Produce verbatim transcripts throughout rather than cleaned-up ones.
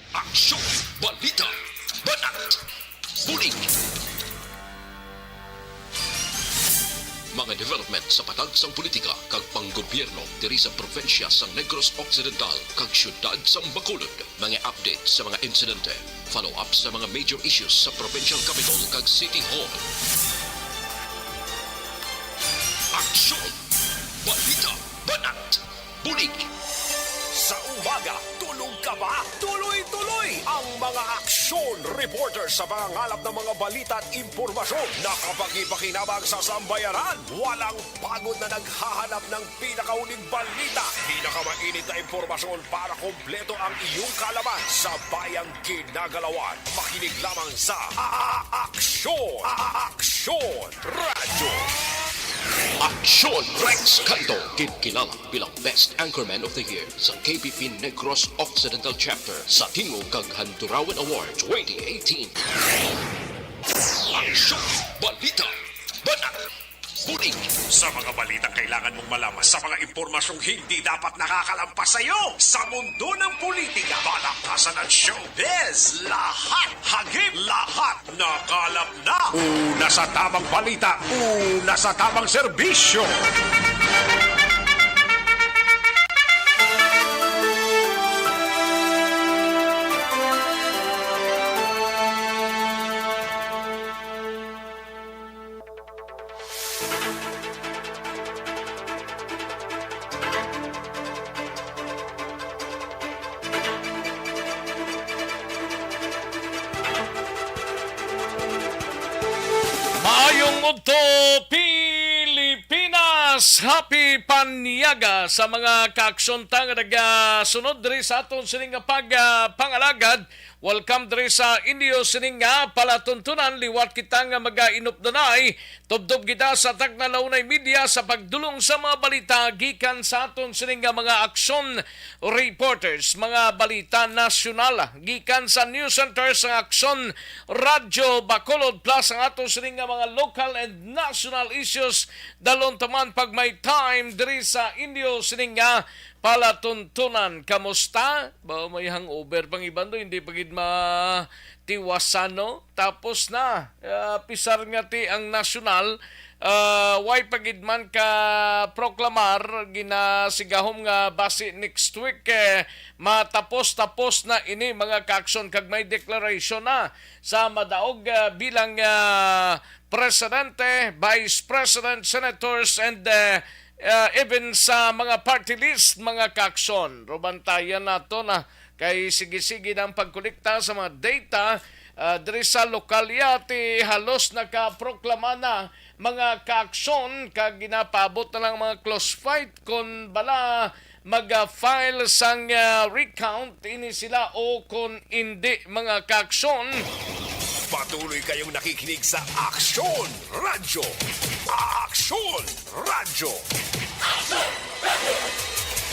Aksyon! Balita! Banat! Bulig! Mga development sa patag sang politika kag panggobyerno diri sa probinsya sang Negros Occidental kag siyudad sang Bacolod. Mga update sa mga insidente, follow-up sa mga major issues sa provincial capital kag city hall. Aksyon! Balita! Banat! Bulig! Sa umaga, tulog ka ba? Tuloy-tuloy ang mga aksyon reporter sa pangangalap ng mga balita at impormasyon na kapakipakinabang sa sambayanan. Walang pagod na naghahanap ng pinakahuling balita, pinakamainit na impormasyon para kompleto ang iyong kaalaman sa bayang ginagalawan. Makinig lamang sa A-, A-, Aksyon! A-, A-, Aksyon! Radyo. Aksyon Rex Canto, ginkilala bilang Best Anchorman of the Year sa K P P Negros Occidental Chapter sa Tingog kag Handurawan Award twenty eighteen. Aksyon! Balita! Banat! Bulig! Sa mga balitang kailangan mong malaman, sa mga impormasyong hindi dapat nakakalampas sa iyo, sa mundo ng politika, palakasan at showbiz, lahat, hagip, lahat, nakalap na. Una sa tamang balita, una sa tamang serbisyo. Maayong udto, Pilipinas! Happy Panyaga sa mga kaaksyon ta nga nagasunod diri sa aton sining nga pag, ah, pangalagad. Welcome diri sa inyo sining nga palatuntunan. Liwat kita nga magainupdanay. Tubtob kita sa takna, launay media sa pagdulong sa mga balita gikan sa aton sining nga mga aksyon reporters, mga balita nasyonal gikan sa news center sang Aksyon Radyo Bacolod, plus ang aton sining nga mga local and national issues. Dalon ta man pag may time diri sa inyo sining nga palatuntunan. Kamusta? Ba, may hangover pang iban do, hindi pa gid matiwasan, no? Tapos na. Ah, pisar nga ti ang nasyonal, ah, way pa gid man ka proklamar, ginasigahom nga basi next week, eh, matapos-tapos na ini, mga kaaksyon, kag may declaration na sa madaog, ah, bilang, ah, presidente, vice president, senators, and, ah, ah, even sa mga party list, mga kaaksyon. Rubantayan nato na kay sige-sige na ang pagkolekta sa mga data, ah, diri sa lokalya ti halos nakaproklama na, mga kaaksyon, kag ginapaabot na lang mga close fight kon bala mag-file sang, ah, recount ini sila o kon indi, mga kaaksyon. Patuloy kayong nakikinig sa Aksyon Radyo. Aksyon Radyo.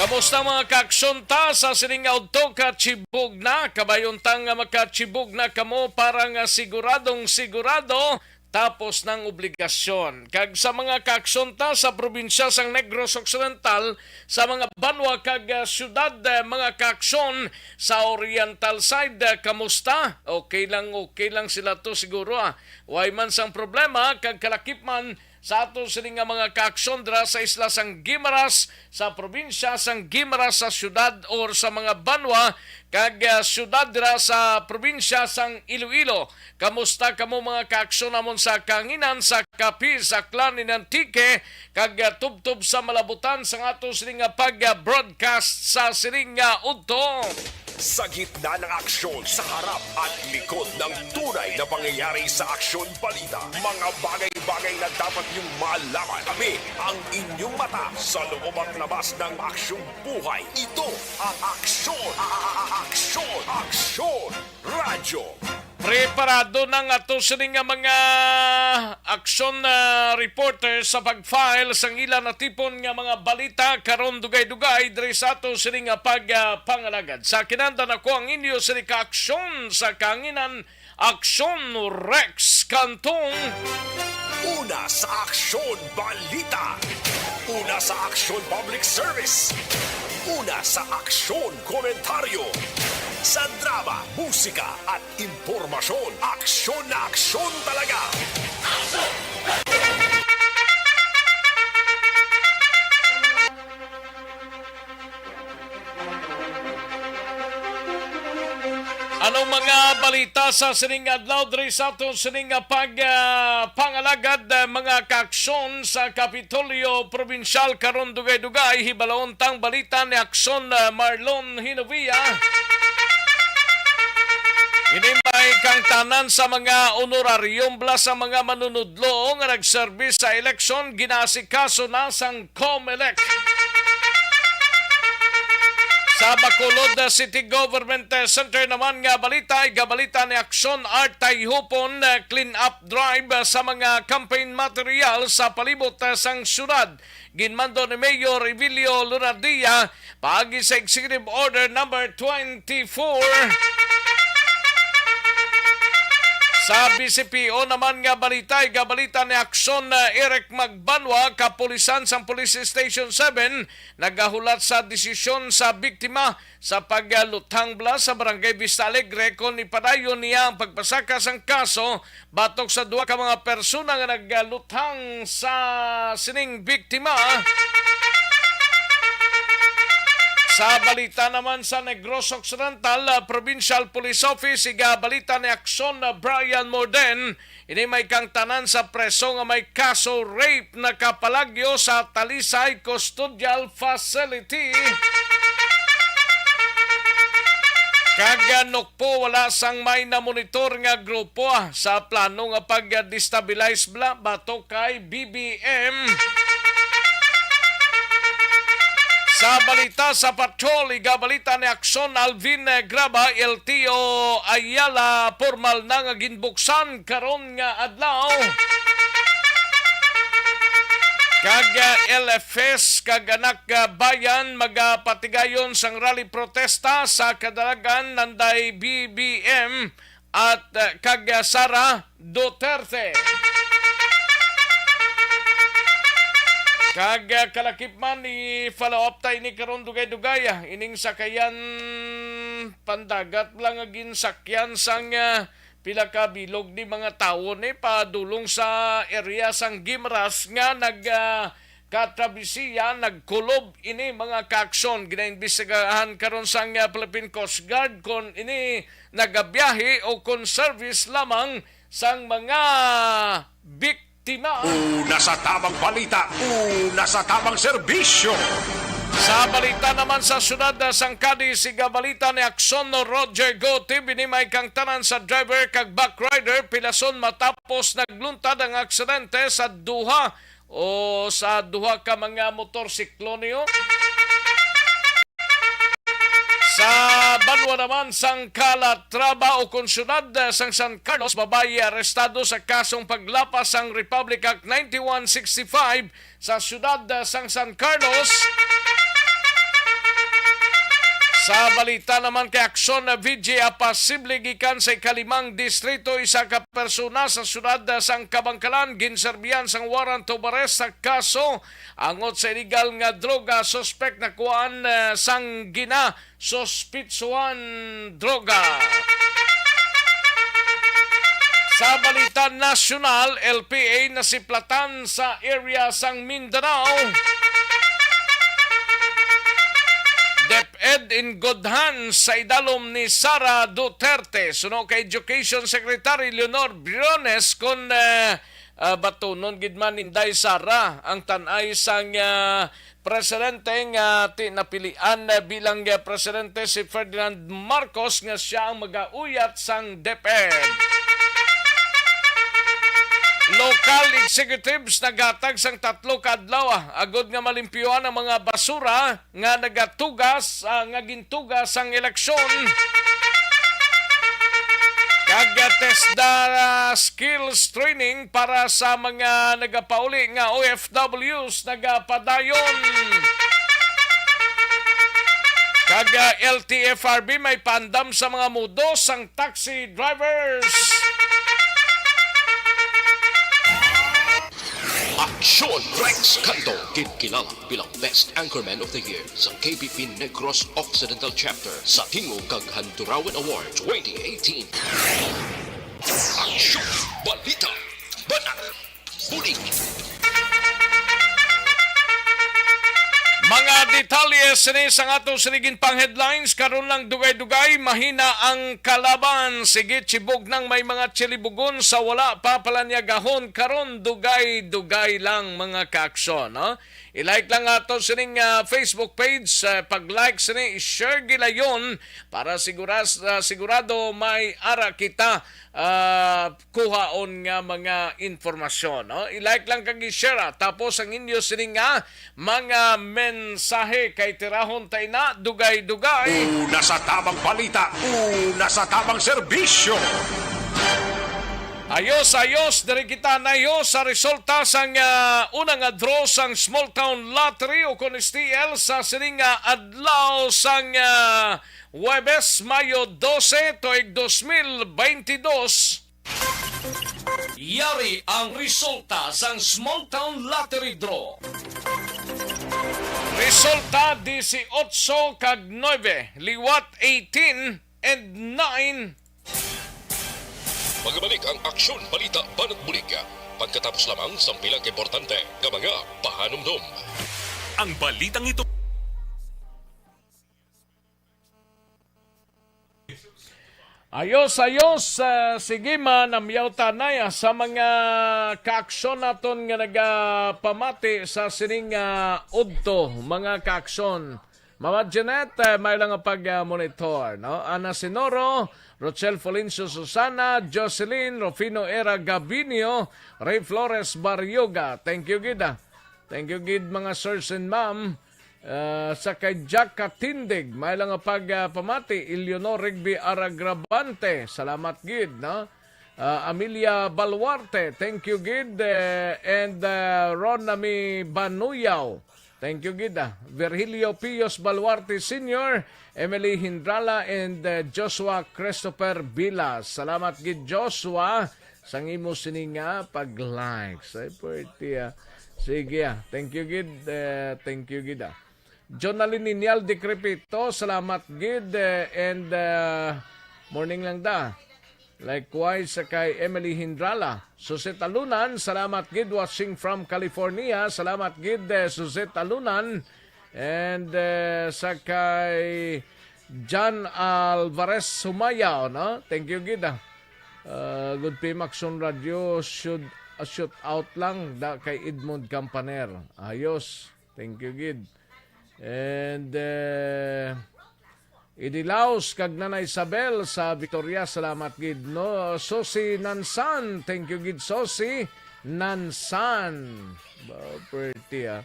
Kamusta, mga kaaksyon ta, sa sining nga udto? Kachibog na, kabayon ta nga makachibog na kamo para nga siguradong sigurado tapos ng obligasyon. Kag sa mga kaaksyon ta sa probinsya sang Negros Occidental, sa mga banwa kag, ah, syudad, ah, mga kaaksyon sa Oriental side, ah, kamusta? Okay lang, okay lang sila to siguro, ah. Way man sang problema kag kalakip man sa ato sini nga mga kaaksyon dira sa isla sang Guimaras, sa probinsya sang Guimaras, sa syudad or sa mga banwa kag, ah, syudad dira sa probinsya sang Iloilo. Kamusta kamo, mga kaaksyon namon sa Kahanginan, sa Capiz, Aklan, and Antique, kag, ah, tubtob sa malabutan sang ato sini nga pag-broadcast sa sining nga udto? Sa gitna ng aksyon, sa harap at likod ng tunay na pangyayari sa Aksyon Balita, mga bagay-bagay na dapat niyong malaman. Kami ang inyong mata sa loob at labas ng aksyong buhay. Ito ang Aksyon, a-, a-, a-, Aksyon, Aksyon Radyo. Preparado na nga to sini nga mga aksyon, ah, reporter sa pag-file sang ila natipon nga mga balita karon dugay-dugay diri sa ato sini nga pag, ah, pangalagad. Sa kinandan ako ang inyo sini ka aksyon sa Kahanginan, Aksyon Rex Cantong. Una sa Aksyon Balita. Una sa Aksyon Public Service. Una sa aksyon, komentaryo. Sa drama, musika, at impormasyon, aksyon na aksyon talaga. Anong mga balita sa sining adlaw diri sa aton sining nga pag, ah, pangalagad, ah, mga kaaksyon sa Kapitolyo Probinsyal karon? Dugay-dugay, hibalon tang balita ni Aksyon, ah, Marlon Hinovia. Ini may kangtanan sa mga honorarium bala sa mga manunudlo nga nagserbi sa eleksyon, ginaasikaso na sang Comelec. Sa Bacolod City Government Center naman nga balita, igabalita ni Aksyon Art Tayhupon, eh, clean up drive sa mga campaign material sa palibot, eh, sang syudad. Ginmando ni Mayor Evilio Lunardia paagi sa Executive Order Number twenty-four. Sa B C P O naman nga balita, igabalita ni Aksyon, eh, Eric Magbanwa, kapulisan sang Police Station seven, nagahulat sa desisyon sa biktima sa pagluthang bala sa Barangay Vista Alegre kon ipadayon niya ang pagpasaka sang kaso batok sa duha ka mga persona nga nagluthang sa sining biktima. Sa balita naman sa Negros Occidental, ah, Provincial Police Office, igabalita ni Aksyon, ah, Brian Morden, ini may kangtanan sa preso nga may kaso rape nakapalagyo sa Talisay Custodial Facility. Kag, ah, nukpo, wala sang may namonitor nga grupo, ah, sa plano nga pag-destabilize bala batok kay B B M. Sa balita sa patrol, igabalita ni Aksyon Alvin, eh, Graba, L T O Ayala, pormal na nga ginbuksan karon nga adlaw. Kag, ah, L F S kag Anak, ah, Bayan magapatigayon sang rally protesta sa Kadalagan, Nanday, B B M at, ah, kag, ah, Sara Duterte. Kag, ah, kalakip man, i-follow up ta ini karon, dugay-dugay, ah, ining sakayan pandagat lang nga ginsakyan sang, ah, pila ka bilog ni mga tawo ni padulong sa area sang Guimaras nga nag, ah, katrabisiya, nagkulob ini mga kaaksyon. Ginaimbestigahan karon sang, ah, Philippine Coast Guard kon ini nagabiyahe o kon service lamang sang mga biktima. Una sa tamang balita, una sa tamang serbisyo. Sa balita naman sa siyudad, ah, sang Cadiz, igabalita ni Aksyon Roger Gotib, ini may kangtanan sa driver kag backrider pilason matapos nagluntad ang aksidente sa duha o sa duha ka mga motorsiklo niyo. Sa banwa naman sang Calatrava o kon siyudad, eh, sang San Carlos, babayi arestado sa kasong paglapas sang Republic Act ninety-one sixty-five sa siyudad, eh, sang San Carlos. Sa balita naman kay Aksyon, eh, V G, posible gikan sa ikalimang distrito, isa ka persona sa siyudad, eh, sang Kabangkalan ginserbihan sang warrant of arrest sa kaso angot sa iligal nga droga. Suspek nakuhaan, eh, sang ginasuspitsuhan droga. Sa balita nasyonal, L P A nasiplatan sa area sang Mindanao. DepEd in good hands sa idalom ni Sara Duterte. Suno kay Education Secretary Leonor Briones, kon, eh, ah, batunon gid man ni Inday Sara ang tan-ay sang, ah, presidente nga ti-, napilian, ah, bilang, ah, presidente si Ferdinand Marcos nga sia ang magauyat sang DepEd. Local executives naghatag sang tatlo ka adlaw, ah, agud nga malimpyuhan ang mga basura nga nagatugas, ah, nga gintugas sang eleksyon. Kag, ah, TESDA, ah, skills training para sa mga nagapauli nga O F Ws nagapadayon. Kag, ah, L T F R B may paandam sa mga mudo sang taxi drivers. Sean Rex Canto, ginkilala bilang Best Anchorman of the Year sa K B P Negros Occidental Chapter sa Tingog kag Handurawan Award twenty eighteen. Aksyon, balita, banat, bulig. Mga detalye sini sa ato sining pang headlines. Karon lang dugay-dugay, mahina ang kalaban. Sige, chibog nang may mga chilibugon sa wala pa palanyagahon. Karon dugay-dugay lang, mga kaaksyon, no? I-like lang ato sining, ah, Facebook page. Ah, pag-like sini, i-share gilayon para siguras-, ah, sigurado may ara kita, ah, kuhaon nga mga impormasyon, no? I-like lang kag i-share, ah. Tapos ang inyo sini nga mga mensahe kay tirahon ta ina dugay-dugay. Una sa tamang balita, una sa tamang serbisyo. Ayos, ayos, diri kita naiho sa resulta sang, ah, una nga draw sang Small Town Lottery o kon S T L sa sining nga adlaw sang, ah, Huwebes, Mayo dose, tuig dos mil beintidos. Yari ang resulta sang Small Town Lottery Draw. Resulta, dieciocho kag nuebe, liwat eighteen and nine. Magabalik ang Aksyon Balita Banat Bulig pagkatapos lamang sang pila ka importante nga mga pahanumdom. Ang balitang ito. Ayos, ayos. Ah, sige, manamyaw tanay, ah, sa mga kaaksyon naton nga nagapamati sa sining, ah, udto, mga kaaksyon. Mama Jeanette, eh, may lang nga pag, ah, monitor, no? Ana Sinoro, Rochelle Florencio Susana, Jocelyn, Rufino Era Gabinio, Ray Flores Barrioga. Thank you, gid, ah. Thank you, gid, mga sirs and ma'am. Ah, sa kay Jack Katindig, may lang nga pag, ah, pamati, Eleanor Rigby Aragrabante, salamat gid, no? Ah, Amelia Baluarte, thank you gid, eh, and, ah, Ron Nami Banuyaw, thank you gid, ah. Virgilio Pios Baluarte Senior, Emily Hindrala, and, eh, Joshua Christopher Vilas. Salamat gid, Joshua, sang imo sini nga pag-like. Ay, pwerte, ah. Sige, ah. Thank you gid, eh, thank you gid, ah. Jonalyn Ninyal Decrepito, salamat gid, eh, and, eh, morning lang da. Likewise, sa kay Emily Hindrala. Suzette Alunan, salamat gid, watching from California. Salamat gid, eh, Suzette Alunan. And, eh, sa kay John Alvarez Humayaw, no? Thank you gid, ah. Ah, good P M Action Radio, should, ah, shoot out lang da kay Edmond Campaner. Ayos. Thank you gid. And, eh, Idi Laos kag Nanay Isabel sa Victoria, salamat gid, no? Sosi Nansan, thank you gid, Sosi Nansan. Ba, pretty, ah.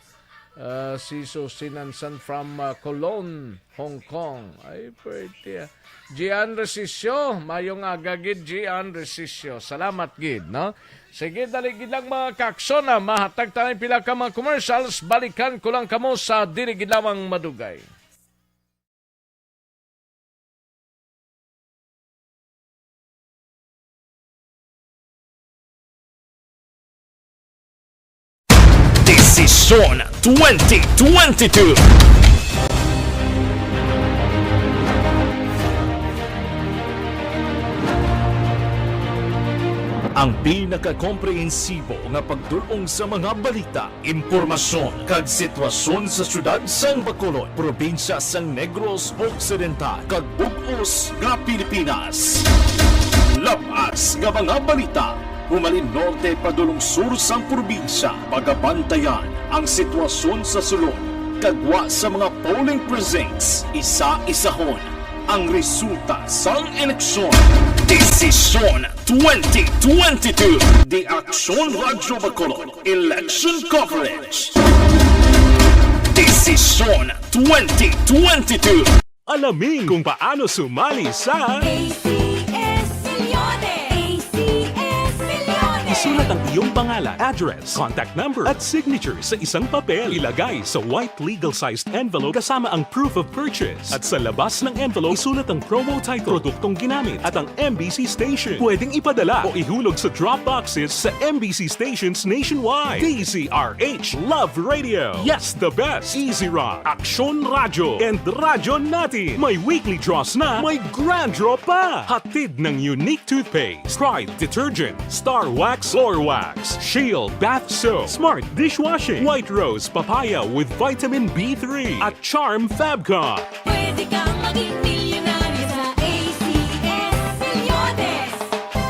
Ah, si Sosi Nansan from, ah, Cologne, Hong Kong. Ay, pretty, ah. Gian Resisyo, mayong aga gid, Gian Resisyo. Salamat gid, no? Sige, dali gid lang, mga kaaksyon, ah. Mahatag tayo pila ka mga commercials. Balikan ko lang kamo sa dili gid lamang madugay. Desisyon twenty twenty-two. Ang pinakakomprehensibo nga pagdul-ong sa mga balita, impormasyon, kag sitwasyon sa siyudad sang Bacolod, probinsya sang Negros Occidental, kag bug-os nga Pilipinas. Lab-as nga mga balita, humalin norte padulong sur sang probinsya, pagabantayan ang sitwasyon sa sulod, kag gwa sa mga polling precincts, isa-isahon ang resulta sang eleksyon. Desisyon twenty twenty-two. The Action Radio Bacolod Election Coverage. Desisyon twenty twenty-two. Alamin kung paano sumali sa A C S Millones. A C S Millones. Sulat ang iyong pangalan, address, contact number, at signature sa isang papel. Ilagay sa white legal-sized envelope kasama ang proof of purchase. At sa labas ng envelope, isulat ang promo title, produktong ginamit, at ang M B C station. Pwedeng ipadala o ihulog sa drop boxes sa M B C stations nationwide. D Z R H Love Radio. Yes, the best. Easy Rock, Aksyon Radyo, and Radyo Natin. May weekly draws na, may grand draw pa. Hatid ng Unique Toothpaste, Pride Detergent, Star Wax, Floor Wax, Shield Bath Soap, Smart Dishwashing, White Rose Papaya with Vitamin B three, at Charm Fabcon. Pwede kang maging milyonaryo sa A C S Milyones.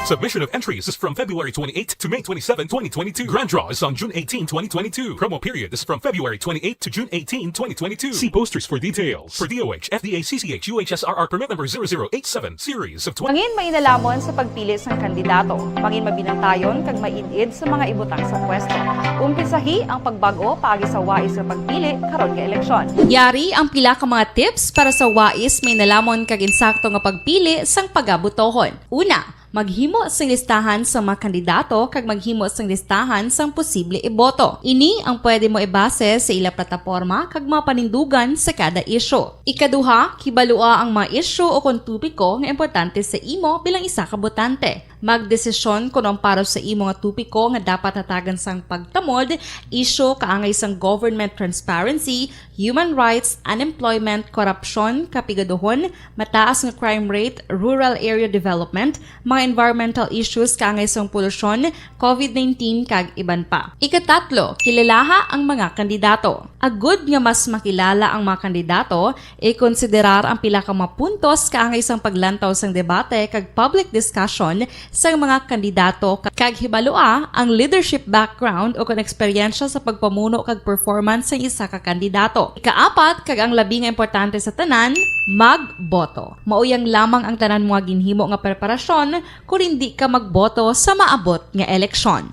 Submission of entries is from February twenty-eight to May twenty-seven, twenty twenty-two. Grand draw is on June eighteen, twenty twenty-two. Promo period is from February twenty-eight to June eighteen, twenty twenty-two. See posters for details. For D O H, F D A, C C H, U H S R R permit number zero zero eight seven, series of twenty. Mangin mainalamon sa pagpili sang kandidato. Mangin mabinantayon kag maid-id sa mga ibutang sa pwesto. Umpisahi ang pagbag-o paagi sa wais nga pagpili karon nga eleksyon. Yari ang pila ka mga tips para sa wais mainalamon kag insakto nga pagpili sang pagabutohon. Una, maghimo sing listahan sa mga kandidato kag maghimo sing listahan sang posible iboto. Ini ang pwede mo ibase sa ila plataporma kag mga panindugan sa kada isyu. Ikaduha, kibalua ang mga isyu o kon topiko nga importante sa imo bilang isa ka botante. Magdesisyon kon ang para sa imo nga topiko nga dapat hatagan sang pagtamod, isyu kaangay sang government transparency, human rights, unemployment, korupsyon, kapigaduhon, mataas nga crime rate, rural area development, mga environmental issues kaangay sang polusyon, covid nineteen, kag iban pa. Ikatatlo, kilalaha ang mga kandidato. Agud nga mas makilala ang mga kandidato, ikonsiderar ang pila ka mga puntos kaangay sang paglantaw sang debate kag public discussion sang mga kandidato, kag hibalua ang leadership background o kon eksperyensya sa pagpamuno kag performance sang isa ka kandidato. Ikaapat, kag ang labi nga importante sa tanan, magboto. Mauyang lamang ang tanan mo nga ginhimo nga preparasyon kon indi ka magboto sa maabot nga eleksyon.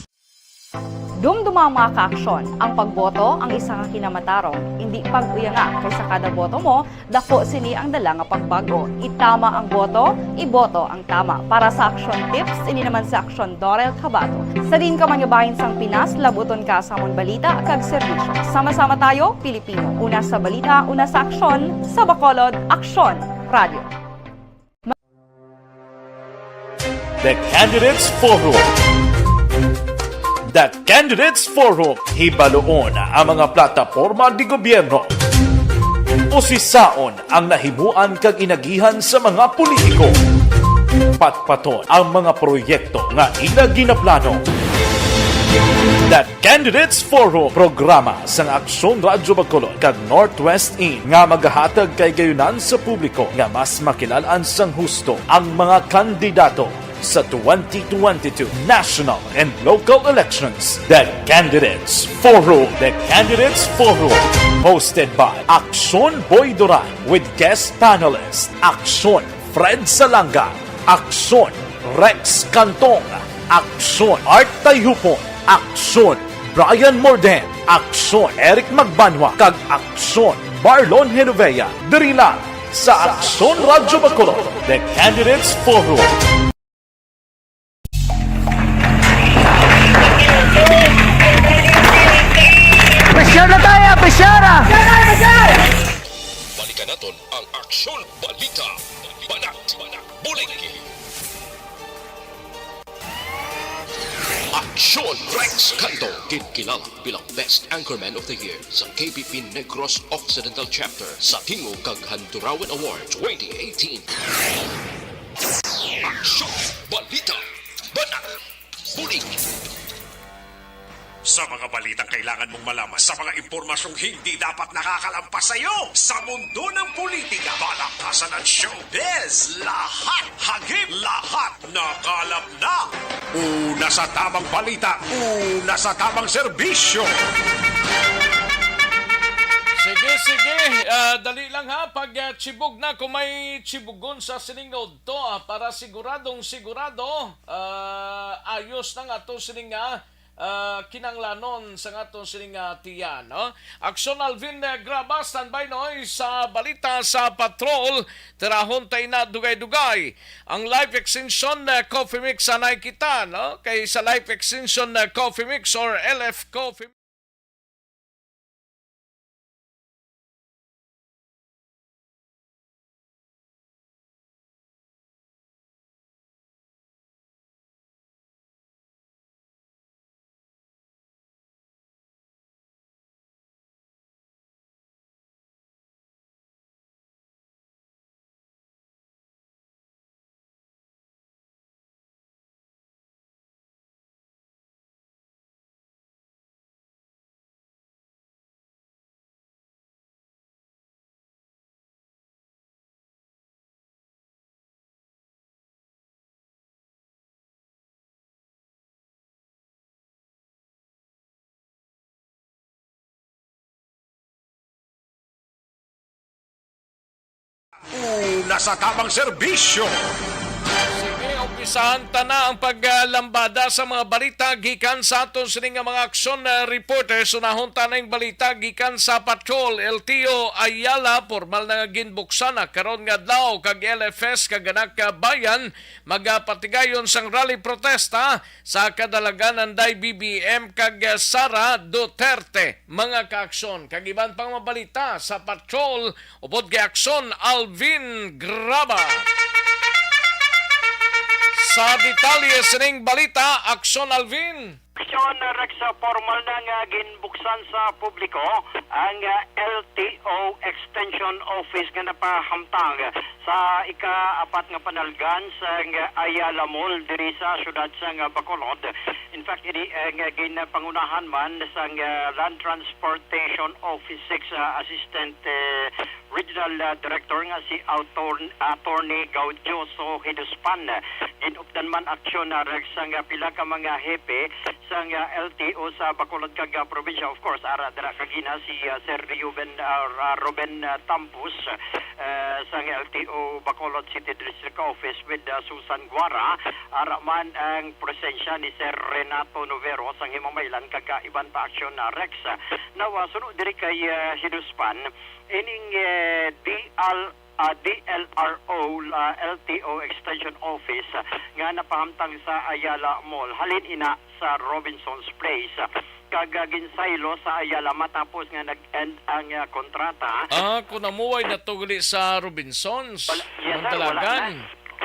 Dumduma, mga kaaksyon, ang pagboto ang isa ka kinamatarong, indi pag-uyanga, kay sa kada boto mo, daku sini ang dala nga pagbag-o. Itama ang boto, iboto ang tama. Para sa Aksyon Tips, ini naman si Aksyon Dorel Cabato. Sa diin ka man nga bahin sang Pinas, labuton ka sa amon balita kag serbisyo. Sama-sama tayo, Pilipino. Una sa balita, una sa aksyon, sa Bacolod, Aksyon Radio. The Candidates Forum. The Candidates Forum. Hibaluon ang mga plataporma di gobyerno. Usisaon ang nahimuan kag inagihan sa mga politiko. Patpaton ang mga proyekto nga ila ginaplano. The Candidates Forum, programa sang Aksyon Radyo Bacolod kag Northwest In nga magahatag kay gayunan sa publiko nga mas makilalan sang husto ang mga kandidato sa twenty twenty-two national and local elections. The Candidates Forum. The Candidates Forum. Hosted by Aksyon Boy Duran with guest panelist Aksyon Fred Salanga, Aksyon Rex Cantong, Aksyon Art Tayhupon, Aksyon Brian Morden, Aksyon Eric Magbanwa, kag Aksyon Marlon Genovea. Diri lang sa Aksyon Radyo Bacolod, The Candidates Forum. Pressure na tayo, pressure! Balikan naton ang Aksyon Balita. Banat, bulig. Aksyon Rex Cantong, ginkilala bilang Best Anchorman of the Year sa K P P Negros Occidental Chapter sa Tingog kag Handurawan Award twenty eighteen. Aksyon Balita. Banat. Bulig. Sa mga balitang kailangan mong malaman, sa mga impormasyong hindi dapat nakakalampas sa iyo, sa mundo ng politika, palakasan at showbiz, lahat, hagip, lahat, nakalap na. Una sa tamang balita, una sa tamang serbisyo. Sige, sige. Ah, dali lang ha. Pag, ah, chibog na, kung may chibugon sa sining nga udto, ah, para siguradong sigurado, ah, ayos na nga to sining nga ah, kinanglanon sa aton sining, ah, tiyan, no? Aksyon Alvin, eh, Graba, standby, no, sa balita sa patrol. Tirahon ta ina dugay-dugay. Ang Life Extension, eh, Coffee Mix, anay kita, no? Kay sa Life Extension, eh, Coffee Mix or L F Coffee Una sa tamang serbisyo. Sige, umpisahan ta na ang paglambada sa mga balita gikan sa aton sini nga mga aksyon, ah, reporters. Unahon ta na ang balita gikan sa Patrol, L T O Ayala. Pormal na nga ginbuksan na karon nga adlaw kag L F S kag Anak Bayan magapatigayon sang rally protesta sa kadalagan anday B B M kag Sara Duterte. Mga kaaksyon, kag iban pang mabalita sa Patrol, upod kay Aksyon Alvin Graba. Sa detalye sining balita, Aksyon Alvin. Aksyon, Rex, formal na nga ginbuksan sa publiko ang, ah, L T O Extension Office nga napahamtang sa ika-apat nga panalgan sang Ayala Mall diri sa siyudad sang Bacolod. In fact, ini, eh, nga ginpangunahan man sang, eh, Land Transportation Office six, ah, Assistant, eh, Regional, ah, Director nga si Autor-, Attorney Gaudioso Hiduspan. Ginupdan man aksyon, ah, Rex, sang, ah, pila ka mga hepe sang, ah, L T O sa Bacolod kag, ah, probinsya. Of course, ara dira kagina si, ah, Sir Reuben, ah, Ra-, Ruben, ah, Tampus, eh, sang L T O Bacolod City District Office with, ah, Susan Guara. Ara man ang presensya ni Sir Renato Novero sang Himamaylan kag, ah, iban pa aksyon na Rex. Now, ah, suno diri kay, ah, Hiduspan, ining, eh, D L, ah, D L R O, ah, L T O Extension Office, ah, nga napahamtang sa Ayala Mall, halin ina sa Robinson's Place, ah, kag, ah, ginsaylo sa Ayala matapos nga nag-end ang, ah, kontrata. Ah, kung namuway na to gali sa Robinsons, Wala, yes, sir, wala na. Mantalagan.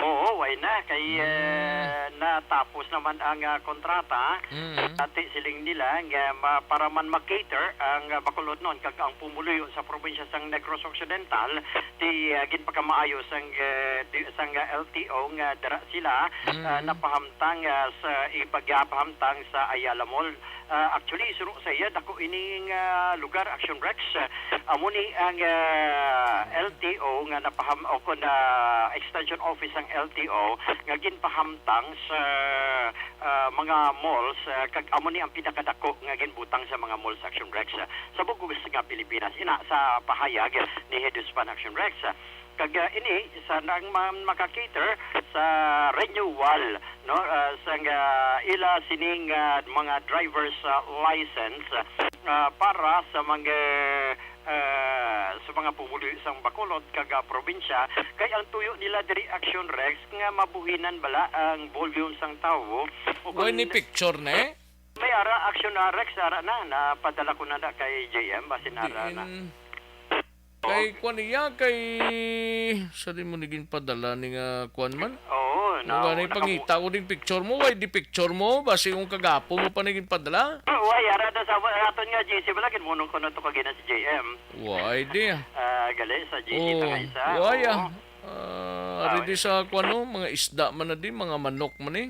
Oo, way na. Kay, Mm. eh, natapos naman ang, ah, kontrata. Mm. Ati siling nila nga ma-, para man ma-cater ang, ah, Bacolod noon kag ang pumuluyo sa probinsya sang Negros Occidental, ti, ah, ginpakamaayo sang, eh, ti, sang, ah, L T O nga dara sila, Mm. ah, napahamtang, ah, sa ipagapahamtang sa Ayala Mall. Ah, actually, suno sa iya, dako ining, ah, lugar, Action Rex. Ah, amo ni ang, ah, L T O nga napaham-, o kon, ah, extension office ang L T O nga ginpahamtang sa, ah, mga malls, ah, kag amo ni ang pinakadako nga ginbutang sa mga malls, Action Rex, ah, sa bug-os nga Pilipinas. Ina sa pahayag ni Hiduspan, Action Rex. Kag, ah, ini sa nang ma-, maka-cater sa renewal, no, ah, sang, ah, ila sining, ah, mga driver's, ah, license, ah, para sa mga, ah, sa mga pumuluyo sang Bacolod kag, ah, probinsya. Kay ang tuyo nila diri, Action Rex, nga mabuhinan bala ang volume sang tawo. O Way kung ni picture, ne? May ara, Action, ah, Rex, ara na. Napadala ko na na kay J M, basin ara na. Diin. Kay Oh. kwan iya, kay sa di mo ni ginpadala ni nga kwan man? Oo, Mo na, gani nakamu- pangita ko ding picture mo, way di picture mo, basi kung kagapo mo pa ni ginpadala? Way, ara na sa aton nga G C, wala, ginmunong ko na to kagina si J M. Way di, ah. Ah, gali sa G C Oh, na nga isa. Way, Oo. ah. Ah, Ah, ari di sa kwan, no? Mga isda man na di, mga manok man eh.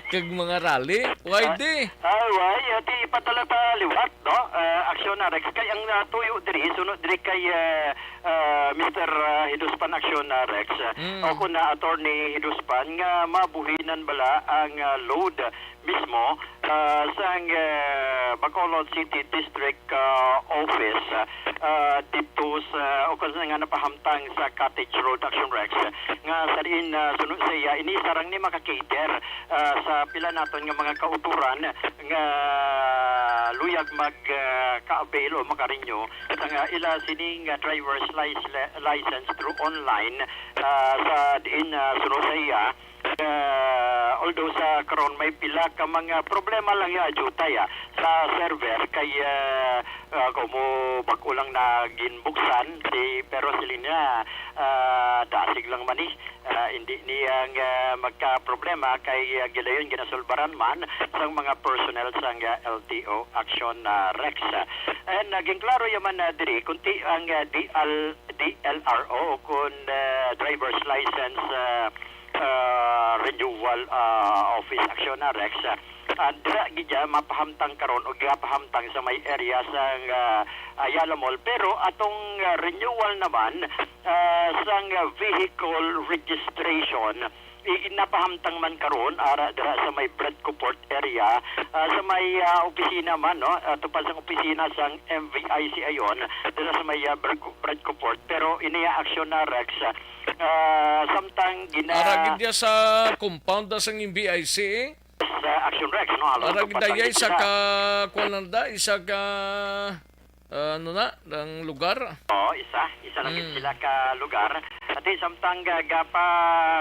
Kag mga rally. Way Ah, di. ah, way, ati ipadala ta liwat, no? Ah, Aksyon na, Rex. Kay ang, ah, tuyo diri, suno diri kay, ah, ah, Mister, ah, Hiduspan Aksyon na, Rex. Ah, Mm. O kun na Attorney Hiduspan, nga mabuhinan bala ang, ah, load mismo, ah, sang, ah, Bacolod City District, ah, Office, ah, dito sa, o kung saan nga napahamtang sa Cottage Road, Action Rex, nga sa diin, ah, suno sa iya, ini sarang ni maka-cater, ah, sa pila naton nga mga kautoran nga luyag mag, ah, ka-avail o makarenew sa nga ila sining, ah, driver's lic-, license through online, ah, sa diin, ah, suno sa iya. Ah, although sa karon may pila ka mga problema lang ya, Jutay, ah, sa server kay, ah, ah, kumo bag-o lang na ginbuksan, si, pero sila niya, ah, dasig lang man ni, ah, hindi niya nga magka-problema kay, ah, gilayon ginasulbaran man sang mga personnel sang, ah, L T O Action, ah, Rex. And, ah, ginklaro yaman, ah, diri, kunti ang, ah, D L, D L R O kun, ah, driver's license, ah, ah, renewal, ah, office action na, Rex. Ah, dira gid ya mapahamtang karon o gapahamtang sa may area sa, ah, Ayala Mall. Pero atong, ah, renewal naman, ah, sang, ah, vehicle registration, i-, napahamtang man karon ara dira sa may Bradco Port area, ah, sa may, ah, opisina man, no, ah, tupad sang opisina sang M V I C ayon, dira sa may, ah, Bradco, Bradco Port. Pero iniya aksyon na, Rex, ah, samtang gina- Ara gid ya sa compound na sang M V I C, eh. Sa Action Rex, no? Halos Ara gid upat lang dayay gid isa sila. Ka, kuwan lang da, isa ka, ah, ano na, ang lugar? Oo, isa. Isa lang gid Mm. sila ka lugar. At di, samtang ga-, gapa,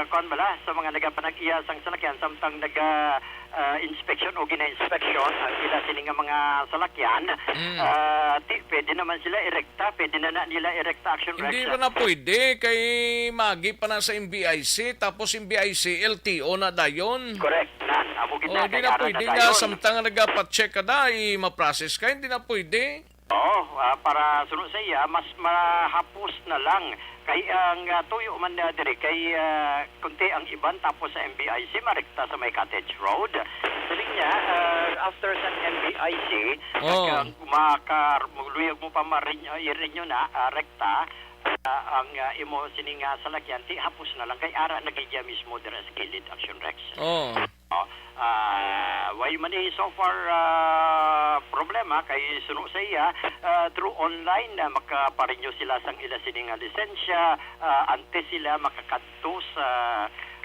kuwan bala, sa mga nagapanag-iya sang salakyan, samtang naga, ah, inspection o gina-inspection ang ila sini nga mga salakyan, Mm. ah, ti, pwede naman sila irekta, pwede na, na nila irekta, Action Rex. Hindi pa na pwede, kay magi pa na sa M V I C, tapos M V I C, L T O na dayon. Correct. Nan, amo gid Oh, na, di kay na ara pwede na nga, dayon. Samtang nagapacheck ka na, i-ma-process ka, hindi na pwede. Oo, ah, para suno sa iya, mas mahapos na lang. Kay ang, ah, tuyo man na diri, kay, ah, kunti ang iban tapos sa M V I C, marekta sa may Cottage Road. Siling niya, ah, after sa M V I C, Oh. kag, ah, maka-, luyag mo pa marin-, ah, i-renew na, ah, rekta, ah, ang, ah, imo sining, ah, salakyan, ti hapos na lang kay ara na gid ya mismo dira sa kilid, Action Rex. Oh. Oh, ah, way man ni so far, ah, problema kay suno sa iya, ah, through online na makaparenew sila sang ila sini nga lisensya, ah, antes sila makakadto sa,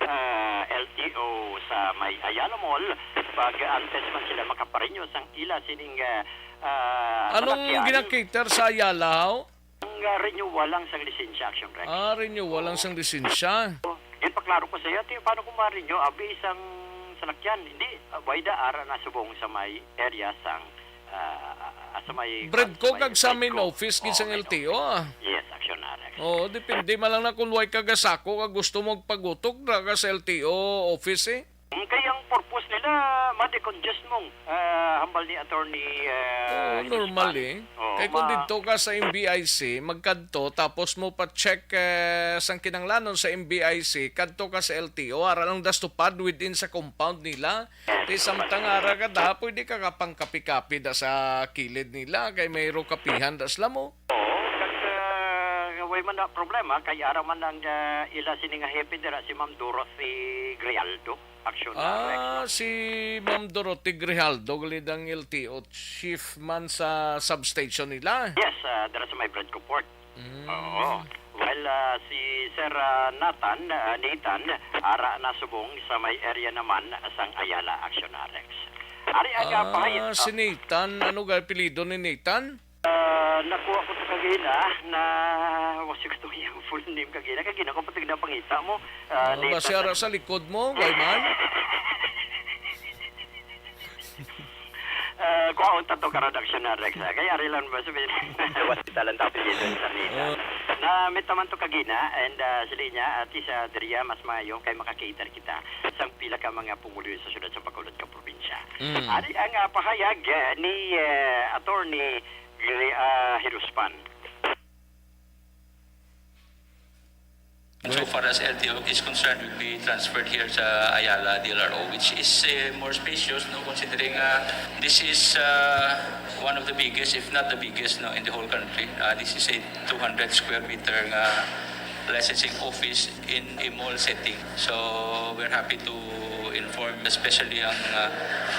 ah, L T O sa may Ayala Mall, pag antes man sila makaparenew sang ila sining, ah, ah, Anong salakyan. Ginakater sa Ayala, haw? Ang, ah, renewal lang sang lisensya, Action Rex. Ah, renewal lang Oo. sang lisensya. Oh, yun, paklaro ko sa iyo, ti, paano kung ma-renew? Abi, isang salakyan. Hindi, ah, why da ara na subong sa may area sang, ah, ah, sa may, Bradco sa may kag sa main Bradco. Office gid Oo, sang main L T O, office. Ah. Yes, Action Rex. Oo, depende man lang na kung way ka gasako ka gusto mo pagutok na ka sa L T O office, eh. Mm, kay ang purpose nila, ma-decongest mong, ah, hambal ni Attorney, ah, Oo, Hilispan. Normal, eh. Oo, Kay kung ma- didto ka sa M V I C, magkadto, tapos mo pa-check, eh, sang kinanglanon sa M V I C, kadto ka sa L T O, ara lang das tupad within sa compound nila. Yes, Kay samtang tupad. Ara ka da, pwede ka kapangkapi-kapi da sa kilid nila, kay mayro kapihan da sila mo. Oo, kag, ah, way man na problema, kay ara man ang, ah, ila sini nga hepe dira, si Ma'am Dorothy Grialdo. Action na, Rex, Ah, no? Si Ma'am Dorothy Grijaldo, gali ang L T O chief man sa substation nila. Yes, ah, dira sa may Bradco Port. Mm. Oo. Well, ah, si Sir, ah, Nathan, ah, Nathan, ara na subong sa may area naman sang Ayala, Action na, Rex. Ari ang, ah, Ah, pahay-, si ah, Nathan, ano ga apelyido ni Nathan? Ah, nakuha ko sa kagina na, what's yung gusto niya, full name kagina. Kagina ko pati ginapangita mo. Ah, Oh, Nathan kasi ara na- sa likod mo, way man. Ah, kuha ang tato ka reduction na, Rex, ah. Kaya ari lang ba sabihin? What's the talent application sa Nathan? Oh. Na, may taman to kagina, and, ah, sila niya, at least, ah, diriya, mas maayo kay maka-cater kita sa pila ka mga pumuluyo sa syudad sa Bacolod ka probinsya. Mm. Ari ang, ah, pahayag, ah, ni, ah, Attorney Gre-, ah, Hiruspan. So far as L T O is concerned, will be transferred here sa Ayala D L R O, which is, eh, more spacious, no, considering, ah, this is, ah, one of the biggest, if not the biggest, no, in the whole country. Ah, this is a two hundred square meter nga licensing office in a mall setting. So we're happy to inform, especially ang uh,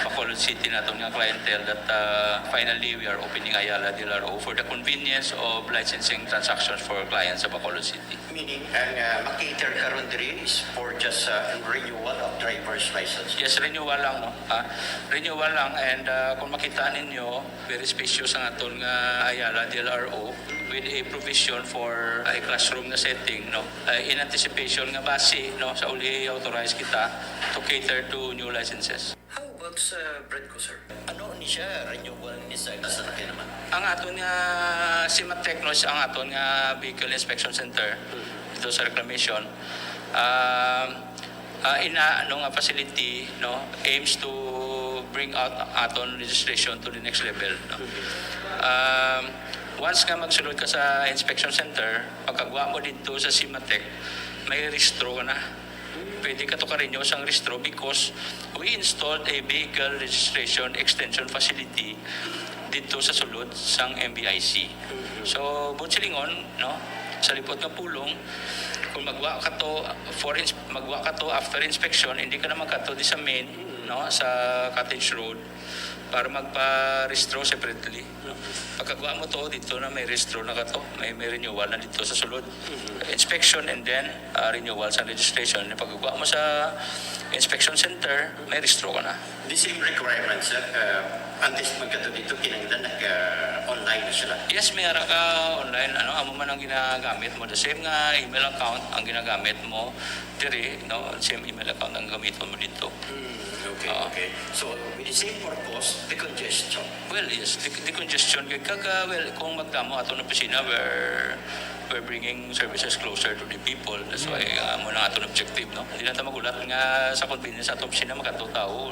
Bacolod City naton nga clientele, that uh, finally we are opening Ayala Deal R O for the convenience of licensing transactions for clients sa Bacolod City. Meaning, ang uh, makater karon diri is for just uh, renewal of driver's license? Yes, renewal lang, no? Ah, renewal lang, and uh, kung makita ninyo, very spacious ang aton nga Ayala Deal R O with a provision for a classroom na setting, no? Uh, in anticipation nga basi, no, sa uli authorize kita to cater to new licenses. How about sa Bredco, sir? Ano ni siya? Renewal ni sa sa laki naman? Ang aton nga Simatec, no, ang aton nga Vehicle Inspection Center, ito sa reclamation, um, uh, ina ano nga facility, no, aims to bring out aton registration to the next level, no? Um, once nga magsulod ka sa inspection center, pagkagwa mo dito sa Simatec, may rehistro ka na. Pwede ka to ka-renew sang rehistro because we installed a vehicle registration extension facility dito sa sulod sang M V I C. So, buot silingon, no, sa lipot nga pulong, kung magwa ka to for ins- magwa ka to after inspection, hindi ka na magkato di sa main, no, sa Cottage Road para magpa-rehistro separately. Pagkagwa mo to, dito na may rehistro na ka to, may, may renewal na dito sa sulod. Inspection and then uh, renewal sa registration. Pagkagwa mo sa inspection center, may rehistro ka na. The same requirements, sir. Uh, antes magkato dito, kinahanglan nag-online na sila. Yes, may ara ka online. Ano, amo man ang ginagamit mo. The same nga email account ang ginagamit mo diri, no? Same email account ang gamiton mo dito. Hmm, okay, Oo. okay. So, with the same purpose, the congestion. Well, yes, the, the congestion kay kag, ah, well, kung magdamo ato ng opisina, we're, we're bringing services closer to the people. That's why uh, mo na ato objective, no? Hindi na ta magulat nga sa convenience ato opisina, magkato tao,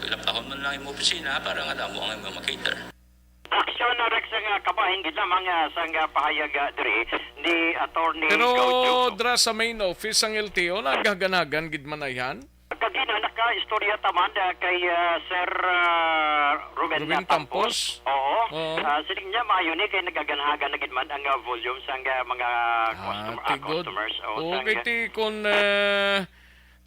laptahon man lang yung opisina para nga damo ang imong makater. Aksyon na Rex nga kabahin gid lamang ah, sang ah, pahayag ah, diri ni Attorney Pero Gaudio. Dra sa main office sang L T O, naghagan-hagan gid man ayhan? Kagina naka-istorya ta man ah, kay ah, Sir ah, Ruben, Ruben ah, Campos. Campos? Oo. Oo. Ah, siling niya maayo ni kay nagaganhagan na gid man ang ah, volume sang ah, mga Ah, customer, ah, tigod. customers. Oo, sang, kay ah, ti kun ah,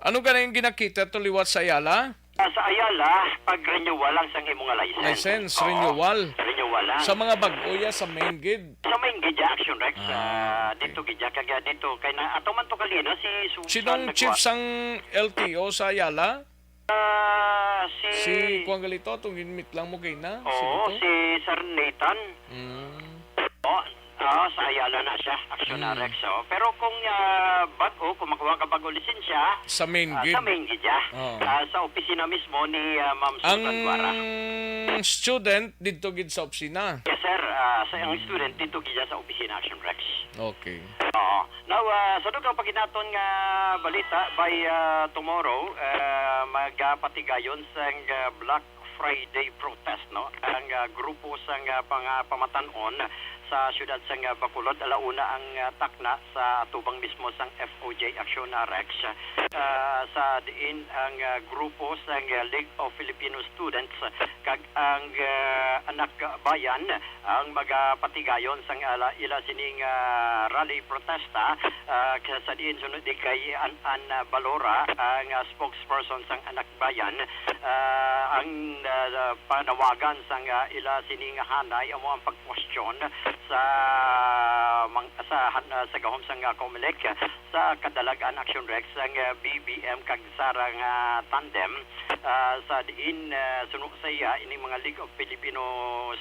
ano gani ang ginakita to liwat sa Ayala? Ah, sa Ayala, pag renewal lang sang imo nga license. License, Oo. renewal. Renewal lang. Sa mga bag-o ya sa main gid. Sa main gid ya, Action Rex, Ah, ah, okay. dito gid ya, kag dito kay na ato man to kalina si Susan Sinong chief Nagwa. sang L T O sa Ayala? Ah, si Si Kuan Galito, atong ginmit lang mo kay na. Oo, Sino to? si Sir Nathan. Mm. Oh, ah, sa Ayala na siya, Action Mm. Rex. Oh. Pero kung ah, bag-o, kung makuha ka bag-o lisensya, Sa main ah, gid. sa main gid ya. Oo. Ah, sa opisina mismo ni ah, Ma'am Ang Susan Guara. student didto gid sa opisina. Yes, sir. Ah, sa ang student dito gid ya sa opisina, Action Rex. Okay. Oo. Now, ah, sa dugang paginaton nga balita, by ah, tomorrow, ah, magapatigayon sang ah, Black Friday protest, no? Ang ah, grupo sang ah, pang ah, pamatan-on sa siyudad sang ah, Bacolod, alauna ang ah, takna sa atubang mismo sang F O J Action, ah, Rex. Ah, sa diin ang ah, grupo sang ah, League of Filipino Students kag ang ah, Anak Bayan ang magapatigayon sang ala, ila sining ah, rally protesta, ah, sa diin sunod di kay An-an Balora, ang ah, spokesperson sang Anak Bayan. Ah, ang ah, panawagan sang ah, ila sining hanay amo ang pag-question sa mang, sa han, ah, sa gahom sang ah, Comelec sa kadalagan, Action Rex, ang ah, B B M kag Sara nga tandem, ah, sa diin ah, suno sa iya ining mga League of Filipino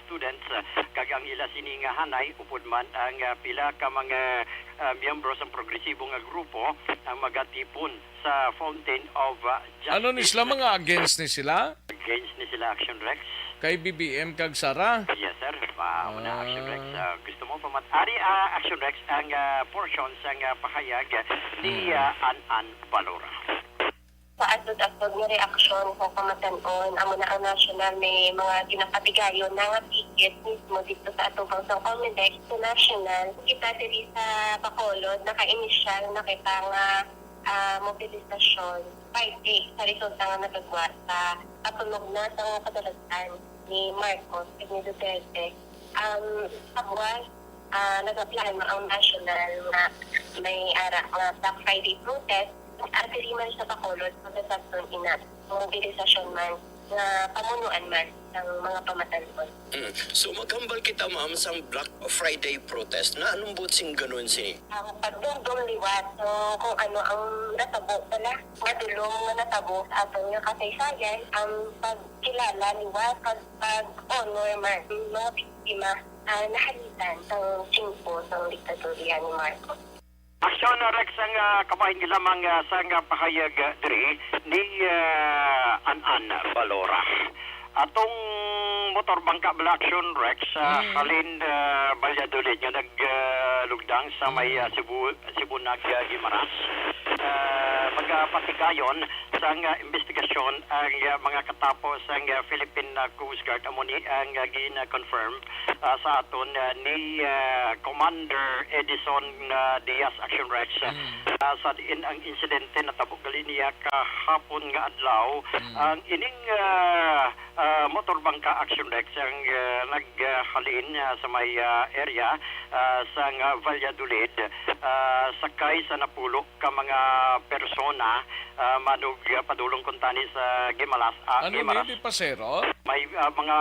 Students, ah, kag ang ila sini nga hanay, upod man ang ah, pila ka mga ah, miyembro sang progresibo nga grupo ang magatipon sa Fountain of ah, Justice. Ano ni sila, mga against ni sila? Against ni sila, Action Rex. Kay B B M kag Sara? Yes, sir. Ah, una, Action Rex. Ah. Ah, gusto mo pamat-, ari, ah, Action Rex, ang ah, portion sang ah, pahayag ni Hmm. ah, An-an Balora. Sa asod-asod nga reaksyon sa kamatan-on, amo na ang national may mga ginapatigayon na nga ticket mismo dito sa atubang sang Comelec. Sa national, kita diri sa Bacolod, naka-inisyal na kita nga ah, mobilisasyon Friday sa resulta nga nagagwa sa katunog na sang kadalagan ni Marcos kag ni Duterte. Ang pagwa Ah, nag-apply man ang national nga may ara nga Black Friday protest, ug diri man sa Bacolod, sa Sabton ina, mobilisasyon man nga pamunuan man sang mga pamatan-on. Mm. So, maghambal kita, ma'am, sang Black Friday protest. Nganong buot sing ganun sini? Ang pagdumdom liwat, so, kung ano ang natabo pala, madulom nga natabo sa aton nga kasaysayan, ang pagkilala liwat, pag, pag-honor man, mga biktima, ah, nahalitan sang tiyempo sang diktatorya ni Marcos. Aksyon, ah, Rex, ang, ah, kabahin nga lamang, ah, sang, ah, pahayag, ah, diri ni, ah, An-an Balora. Atong motor bangka bala, Aksyon, Rex, ah, Mm. halin, ah, Valladolid nga nag, ah, lugdang sa may, Mm. ah, Cebu, Cebu nag, ah, Guimaras. Ah, magapatigayon sang, ah, investigasyon ang, ah, mga katapo sang, ah, Philippine, ah, Coast Guard. Amo ni ang, ah, gin-confirm ah, sa aton, ah, ni, ah, Commander Edison, ah, Diaz, Action Rex, Mm. ah, sa diin ang insidente natabo gali niya kahapon nga adlaw. Mm. Ang ining, ah, ah, motor bangka, Action Rex, ang, ah, naghalin, ah, sa may, ah, area, ah, sa nga Valladolid, ah, sakay sa napulo ka mga persona, ah, manug, ah, padulong kuntani sa Guimaras, ah, Ano Guimaras. Ni, di pasero? May, ah, mga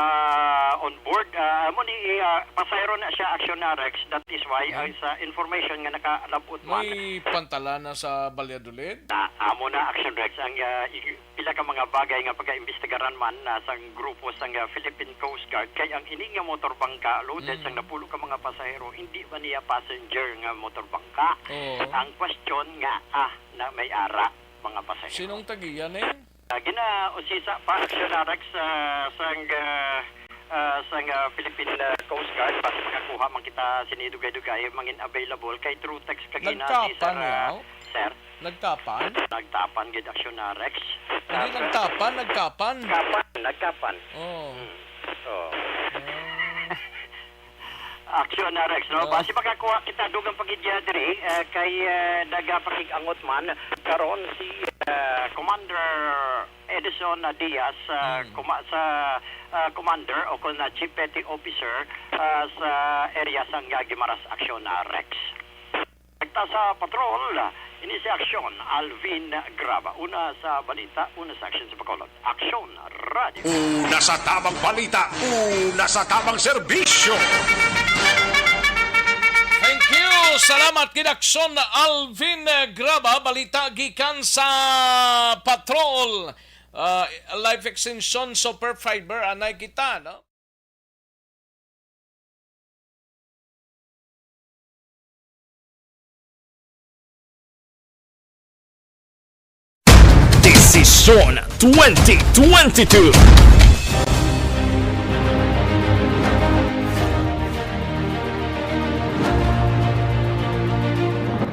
on board, ah, amo ni, ah, pasahero na siya, Action na Rex. That is why, Hmm? ang sa information nga nakalabot man. May pantalan na sa Valladolid? Na, amo na, Action Rex, ang, ah, i-, pila ka mga bagay nga pagaimbestigaran man, ah, sang grupo sang, ah, Philippine Coast Guard. Kay ang ini nga motor bangka, loaded Hmm. sang napulo ka mga pasahero, hindi ba niya passenger nga motor bangka? Oo. Ang question nga, ah, na may ara, mga pasahero. Sinong tagiya ni? Ah, ginausisa pa, Action Rex, ah, sang, ah, ah, sang, ah, Philippine, ah, Coast Guard, basi makakuha man kita sini dugay-dugay, mangin available kay through text kagina si Nagtapan Sir, ah, niya? Sir. Nagtapan? Nagtapan gid, Action Rex. Hindi Ah, nagtapan, nagkapan. Kapan, nagkapan. Oh. Hmm. Oh. Ah. Action na, Rex, no? Ah. Basi makakuha kita dugang pagidya diri, eh, kay, eh, nagapakig-angot man karon si, eh, Commander Edison Diaz, ah, Hmm. kuma-, sa, ah, commander o kung na chief petty officer, ah, sa area sang Guimaras Action, ah, Rex. Rekta sa patrol, ini si Action Alvin Graba. Una sa balita, una sa action sa Bacolod. Action Radio. Una sa tamang balita, una sa tamang serbisyo. Thank you. Salamat, Kinaksyon Alvin Graba. Balita gikan sa Patrol, ah, Life Extension Super Fiber. Anay kita, no? Desisyon twenty twenty-two.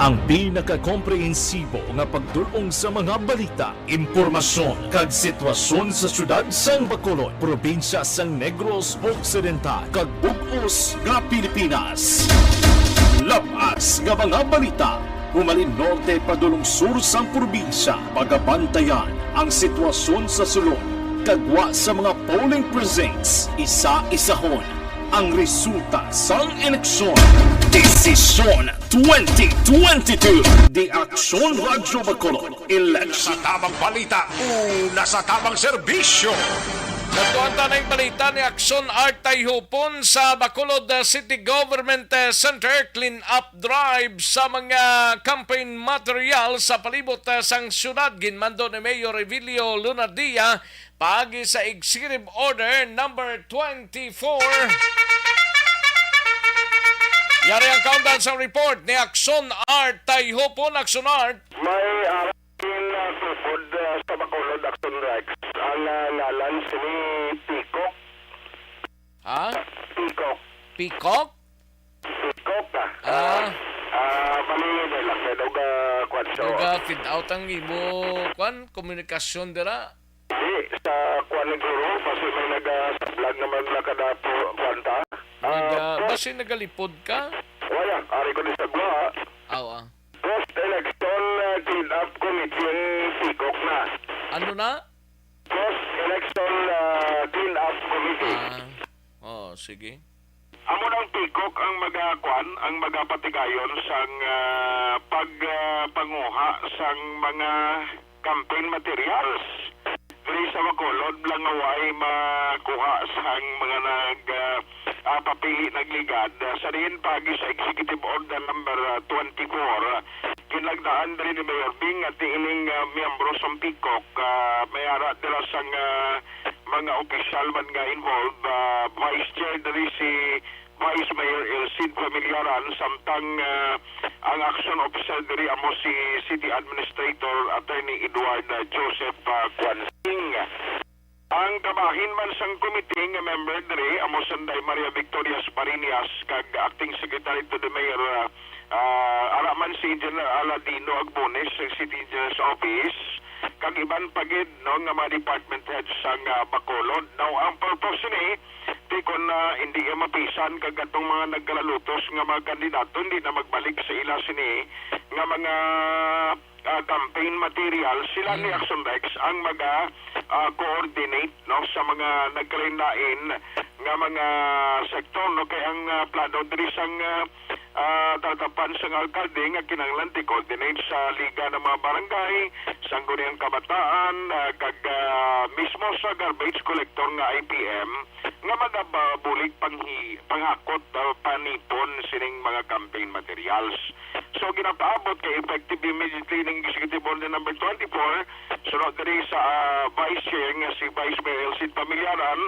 Ang pinakakomprehensibo nga pagdul-ong sa mga balita, impormasyon, kag sitwasyon sa siyudad sang Bacolod, probinsya sang Negros Occidental, kag bug-os nga Pilipinas. Lab-as nga mga balita, humalin norte padulong sur sang probinsya, pagabantayan ang sitwasyon sa sulod, kag gwa sa mga polling precincts, isa-isahon ang resulta sang eleksyon. Desisyon twenty twenty-two. The Action Radyo Bacolod. Eleksyon. Sa tamang balita, una sa tamang serbisyo. Nagtuan ta na yung balita ni Action Art Tayhupon sa Bacolod, uh, City Government, uh, Center, clean up drive sa mga campaign material sa palibot, uh, sang syudad. Ginmando ni Mayor Revilio Lunardia paagi sa Executive Order number twenty-four. Yari ang kaundan sa report ni Action Art Tayhupon. Action Art. May, ah, in, ah, tukod, ah, sa Bacolod, Action Rex. Ang, ah, ngalan sini Peacock. Ha? Peacock. Peacock? Peacock, ah. Ah. Ah, ah, bali, may lang, may dog, ah, kwan, so, Dog, ah, feed out ang imo, kwan, komunikasyon dira. Di, sa kwan ni Guro, basi may naga-, sa vlog naman na kada po, kwan ta. Naga-, Ah, basi nagalipod ka? Wala, ari ko di sa gwa. Aw, ah. Ghost Election, ah, Clean-up Committee ang Peacock na. Ano na? Ghost Election, ah, Clean-up Committee. Ah, oh, sige. Amo nang PCOC ang magakuan, ang magapatigayon sang, ah, pag, ah, panguha sang mga campaign materials diri sa Bacolod, lang nga way makuha sang mga nag, ah, ah, papili nagligad. Ah, sa diin pagi sa Executive Order number, ah, twenty-four, ah, ginlagdaan diri ni Mayor Bing at ining, ah, miyembro sang PCOC, ah, may ara dira sang, ah, mga opisyal man nga involved, ah, Vice Chair diri si Vice Mayor Elcid Familiaran, samtang, ah, ang action officer diri amo si City Administrator Attorney Edward, ah, Joseph, ah, Quansing. Ang kabahin man sang committee nga member diri amo sanday Maria Victoria Sparinas kag Acting Secretary to the Mayor, ah, ah, ara man si Engineer Aladino Agbones sa City Engineer's Office, kag iban pa gid, no, nga mga department heads sang, ah, Bacolod. Now, ang purpose sini, ti kon, ah, hindi iya mapisan kag atong mga nagkalalutos nga mga kandidato hindi na magbalik sa ila sini nga mga, ah, campaign material, sila ni Mm. Action Rex ang maga, ah, coordinate, no, sa mga nagkalain-lain nga mga sektor, no, kay ang, ah, plano diri sang, ah, ah, talatapan sang alkalde nga kinahanglan ti coordinate sa Liga ng mga Barangay, Sangguniang Kabataan, ah, kag, ah, mismo sa garbage collector nga I P M nga magabulig panghi-, panghakot, ah, panipon sining mga campaign materials. So, ginapaabot kay effective immediately ning Executive Order number twenty-four, sunod diri sa, ah, Vice Chair nga si Vice Mayor Elcid Familiaran,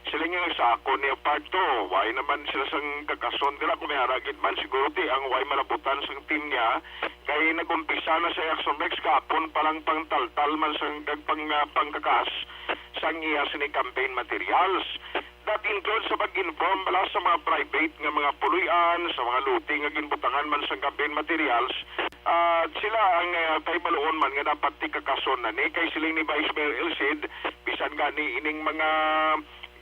sila nga sa ako niya part two. Why naman sila sang kakason dira kung may haragit man siguro ti ang way malabutan sang team niya. Kay nag-umpisa na sa Action Rex kahapon pa lang pangtaltal man sang kag pang, ah, pangkakas sang iya sini campaign materials. That includes sa pag-inform bala sa mga private nga mga puloy-an, sa mga lote nga ginbutangan man sang campaign materials. Ah, sila ang, ah, pahibaluon man nga dapat ti kakason na ni kay siling ni Vice Mayor Elcid, bisan gani ining mga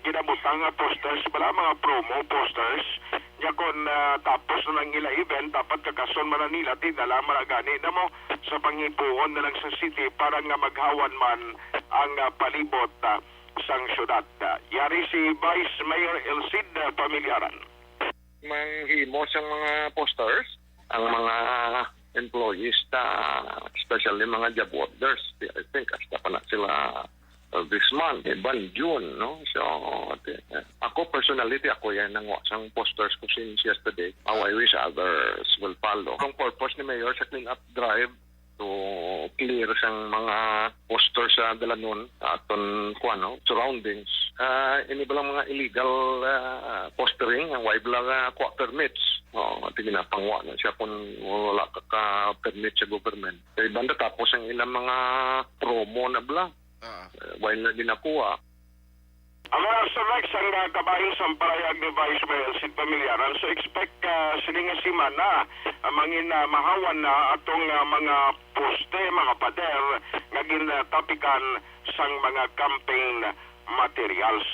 ginabutang nga posters bala, mga promo posters, nya kon, ah, tapos na ang ila event, dapat kakason man na nila, ti dala man na gani na mo sa panghipuon na lang sa city para nga maghawan man ang, ah, palibot, ah, sang syudad. Yari si Vice Mayor Elcid, ah, Pamilyaran. Manghimo sang mga posters ang mga employees ta, especially mga job orders. I think hasta pa na sila, uh, this month, iban June, no? So, ti-, ako personally, ti ako yan nangwa sang posters ko since yesterday. How I wish others will follow. Ang purpose ni Mayor sa clean-up drive to clear sang mga poster sa dalanon, aton, kuwan, no, surroundings. Ah, ini bala mga illegal, ah, postering, ang way bala nga kuha permits. Oh, ati ginapangwa na siya kung wala ka, ka permit sa government. Kay banda tapos ang ilang mga promo na bala. Ah. Eh, way na ginakuha. Ang mga Rex ang, ah, kabahin sang parayag ni Vice Mayor Sid Pamilyaran. So, expect, ah, sini nga semana, ah, mangin, ah, mahawan na atong, ah, mga poste, mga pader nga ginatapikan sang mga campaign materials.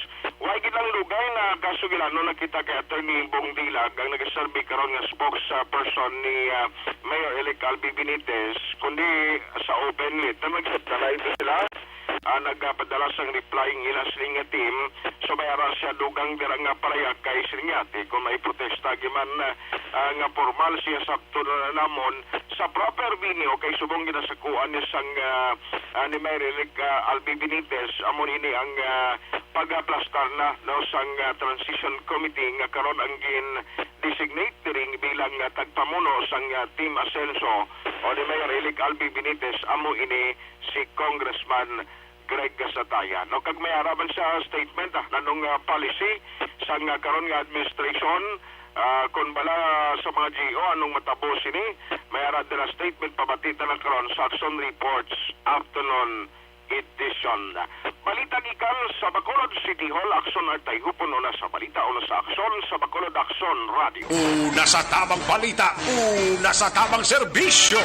Way gid lang dugay na kasugilanon na kita kay Attorney Bong Dilag ang nagaserbi karon nga spokesperson ni, ah, Mayor-elect Albi Benitez, kundi sa open letter nagsadalay sila. Ah, nagapadala sang reply ang ila siling nga team. So, may ara siya dugang dira nga parayag kay siling niya, ti kon may protesta giman, ah, nga formal siya, sakto na namon sa proper venue kay subong ginasakuan niya sang, ah, ah, ni Mayor-elect, ah, Albi Benitez. Amo ini ang, ah, pag-aplastar na, no, sang, ah, transition committee nga karon ang gin-designate diri bilang, ah, tagpamuno sang, ah, Team Asenso o ni Mayor-elect Albi Benitez. Amo ini si Congressman Greg Gatchalian. No, kag may ara man sa statement, ah, nanong, ah, policy sang, ah, karon nga administration, ah, kon bala sa mga G O, anong matabo sini? May ara din ang statement pabati ta lang karon sa Action Reports Afternoon Edition. Balita gikan sa Bacolod City Hall, Action Artay Hupon, una sa balita, una sa aksyon, sa Bacolod Aksyon Radio. Una sa tamang balita, una sa tamang serbisyo.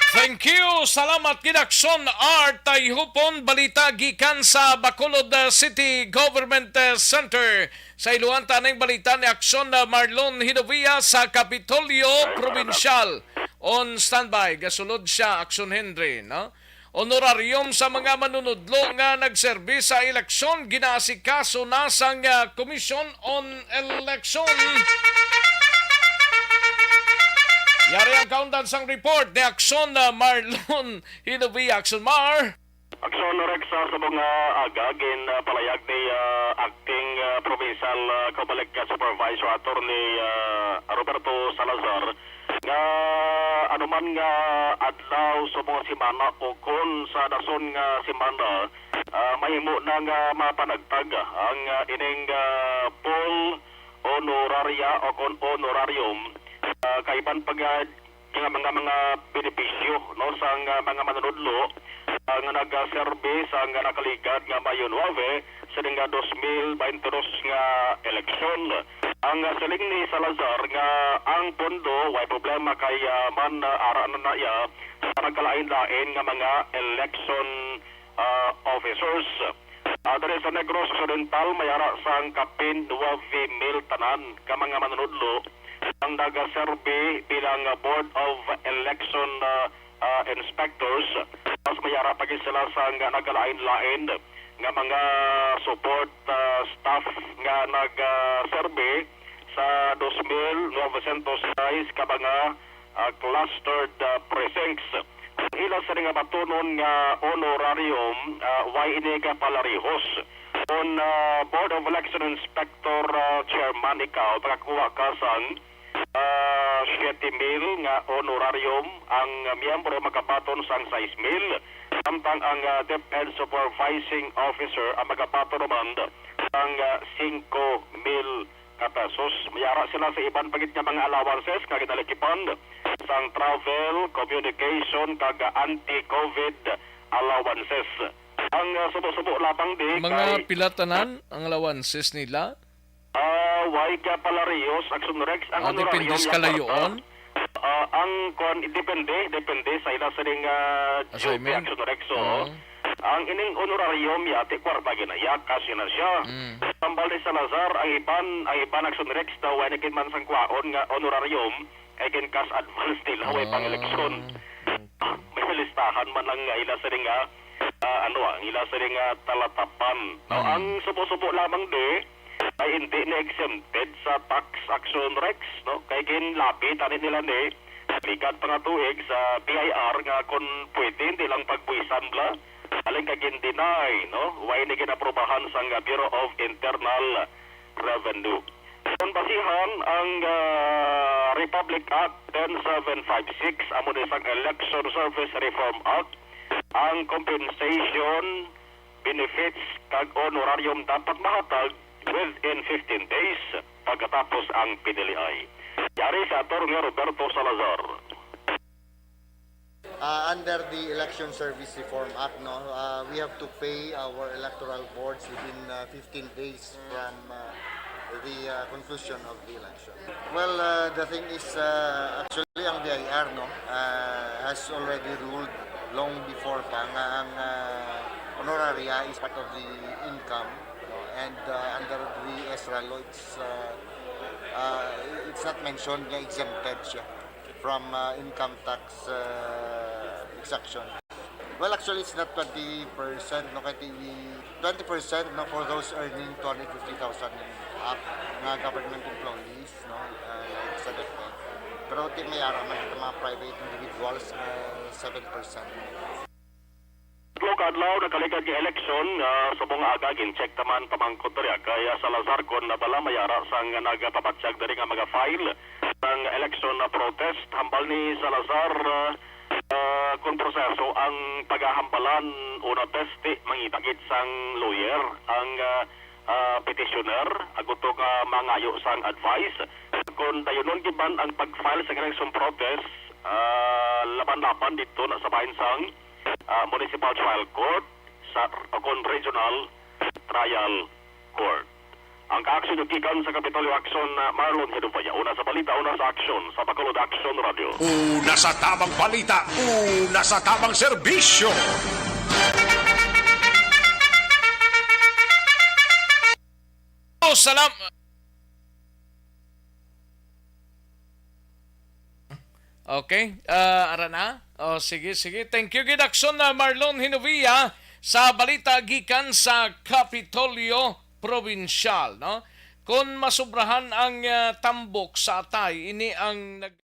Thank you. Salamat, Kinaksyon Art Tayhupon. Balita gikan sa Bacolod, uh, City Government, uh, Center. Sa iluhan ta ning balita ni Aksyon, uh, Marlon Hinovia sa Kapitolyo Probinsyal. On standby. Gasulod siya, Aksyon Henry, no? Honorarium sa mga manunudlo nga nagserbi sa eleksyon ginaasikaso na sang, ah, Commission on Election. Yari ang kaundan sang report ni Action, ah, Marlon Hinubi. Action Mar. Action Rex, ah, sa mga aga, gin, ah, palayag ni, ah, Acting, ah, Provincial, ah, Cobalik, ah, Supervisor Attorney, ah, Roberto Salazar nga anuman nga adlaw subong nga semana o kon sa dason nga semana, ah, mahimo na nga mapanagtag ang, ah, ining, ah, poll honoraria o kon honorarium, ah, kaiban pa gid nga mga, mga benepisyo, no, sang, ah, mga manunudlo, ah, nga nagaserbi sang, ah, nakaligad nga Mayo nuebe sining, ah, dos mil beintidos nga eleksyon. Ang, ah, siling ni Salazar nga ang pondo way problema kay, ah, man, ah, ara na na iya sa nagkalain-lain nga mga election, ah, officers. Ah, diri sa Negros Occidental, may ara sang kapin nuebe mil tanan ka mga manunudlo ang nagaserbi bilang, ah, Board of Election, ah, ah, Inspectors. Mas may ara pa gid sila sang nagkalain-lain nga mga support, ah, staff nga nagaserbi sa dos mil novecientos sais ka mga, ah, clustered, ah, precincts. Ang ila sini nga batunon nga honorarium, ah, way ini ka palarihos. Kon, ah, Board of Election Inspector, ah, Chairman ikaw, makakuha ka sang, ah, siyete mil nga honorarium, ang miyembro magabaton sang sais mil, samtang ang, ah, DepEd Supervising Officer ang magabaton naman sang, ah, singko mil ka pesos. May ara sila sa iban pa gid nga mga allowances nga ginalikipan sang travel, communication, kag anti-covid allowances. Ang, ah, subo-subo lamang di Mga kay pila tanan ang allowances nila? Ah, way ka palarihos, Action Rex, ang Ah, honorarium depende sa ya kalayoon? kwarta. Ah, ang kwan, depende, depende sa ila sining, ah, duty, Assignment? Action Rex, oo. Oo. Ang ining honorarium ya, ti kwarta gina ya, cash na siya. Mm. Tambal ni Salazar, ang iban, ang iban Action Rex daw, way na gid man sang kwaon nga honorarium, ay gin cash advance nila, way pang eleksyon. Ah, okay. May listahan man ang ila sining, ah, ah, ano, ang ila sining, ah, talatapan. No, Mm. ang subo-subo lamang di, ay hindi na exempted sa tax, Action Rex, no? Kay ginlapit ani nila ni, ligat pa nga tuig sa B I R nga kung pwede, hindi lang pagbuwisan bala. Halin kay gin-deny, no? Way ni ginaprobahan sang Bureau of Internal Revenue. Kung basihan ang, ah, Republic Act ten seven five six, amo ni sang Election Service Reform Act, ang compensation benefits, kag honorarium dapat mahatag within fifteen days pagkatapos ang piniliay. Yari sa Attorney Roberto Salazar. Uh, under the Election Service Reform Act, no, uh, we have to pay our electoral boards within, uh, fifteen days from, uh, the, uh, conclusion of the election. Well, uh, the thing is, uh, actually, ang B I R, no, uh, has already ruled long before pa nga ang, uh, honoraria is part of the income, no, and, uh, under the ESRA law, it's, uh, uh, it's not mentioned nga exempted siya from, uh, income tax, uh, exaction. Well, actually, it's not twenty percent, no, kay ti-, twenty percent, no, for those earning two hundred fifty thousand and up nga government employees, no, uh, like sa DepEd. Pero ti may ara man kita mga private individuals nga seven percent. Tulo ka adlaw nakaligad nga eleksyon, ah, subong nga aga, gin-check ta man pamangkot diri kay, ah, Salazar kon bala may ara sang nagapabatyag diri nga mga file sang election na protest. Hambal ni Salazar, ah, ah, kon proseso ang pagahambalan, una, bes ti mangita gid sang lawyer ang, ah, ah, petitioner, agud to nga mangayo sang advice. Kon dayunon gid man ang pag-file sang election protest, ah, laban-laban didto na sa bahin sang, ah, Municipal Trial Court sa, o kon Regional Trial Court. Ang kaaksyon gikan sa Kapitolyo Action, ah, Marlon Hedupaya. Una sa balita, una sa aksyon, sa Bacolod Action Radio. Una sa tamang balita, una sa tamang serbisyo. Oh, salam-, okay, ah, ara na. Oh, sige, sige. Thank you gid, Aksyon na Marlon Hinovia, sa balita gikan sa Kapitolyo Probinsyal, no? Kung masubrahan ang, ah, tambok sa atay, ini ang nag-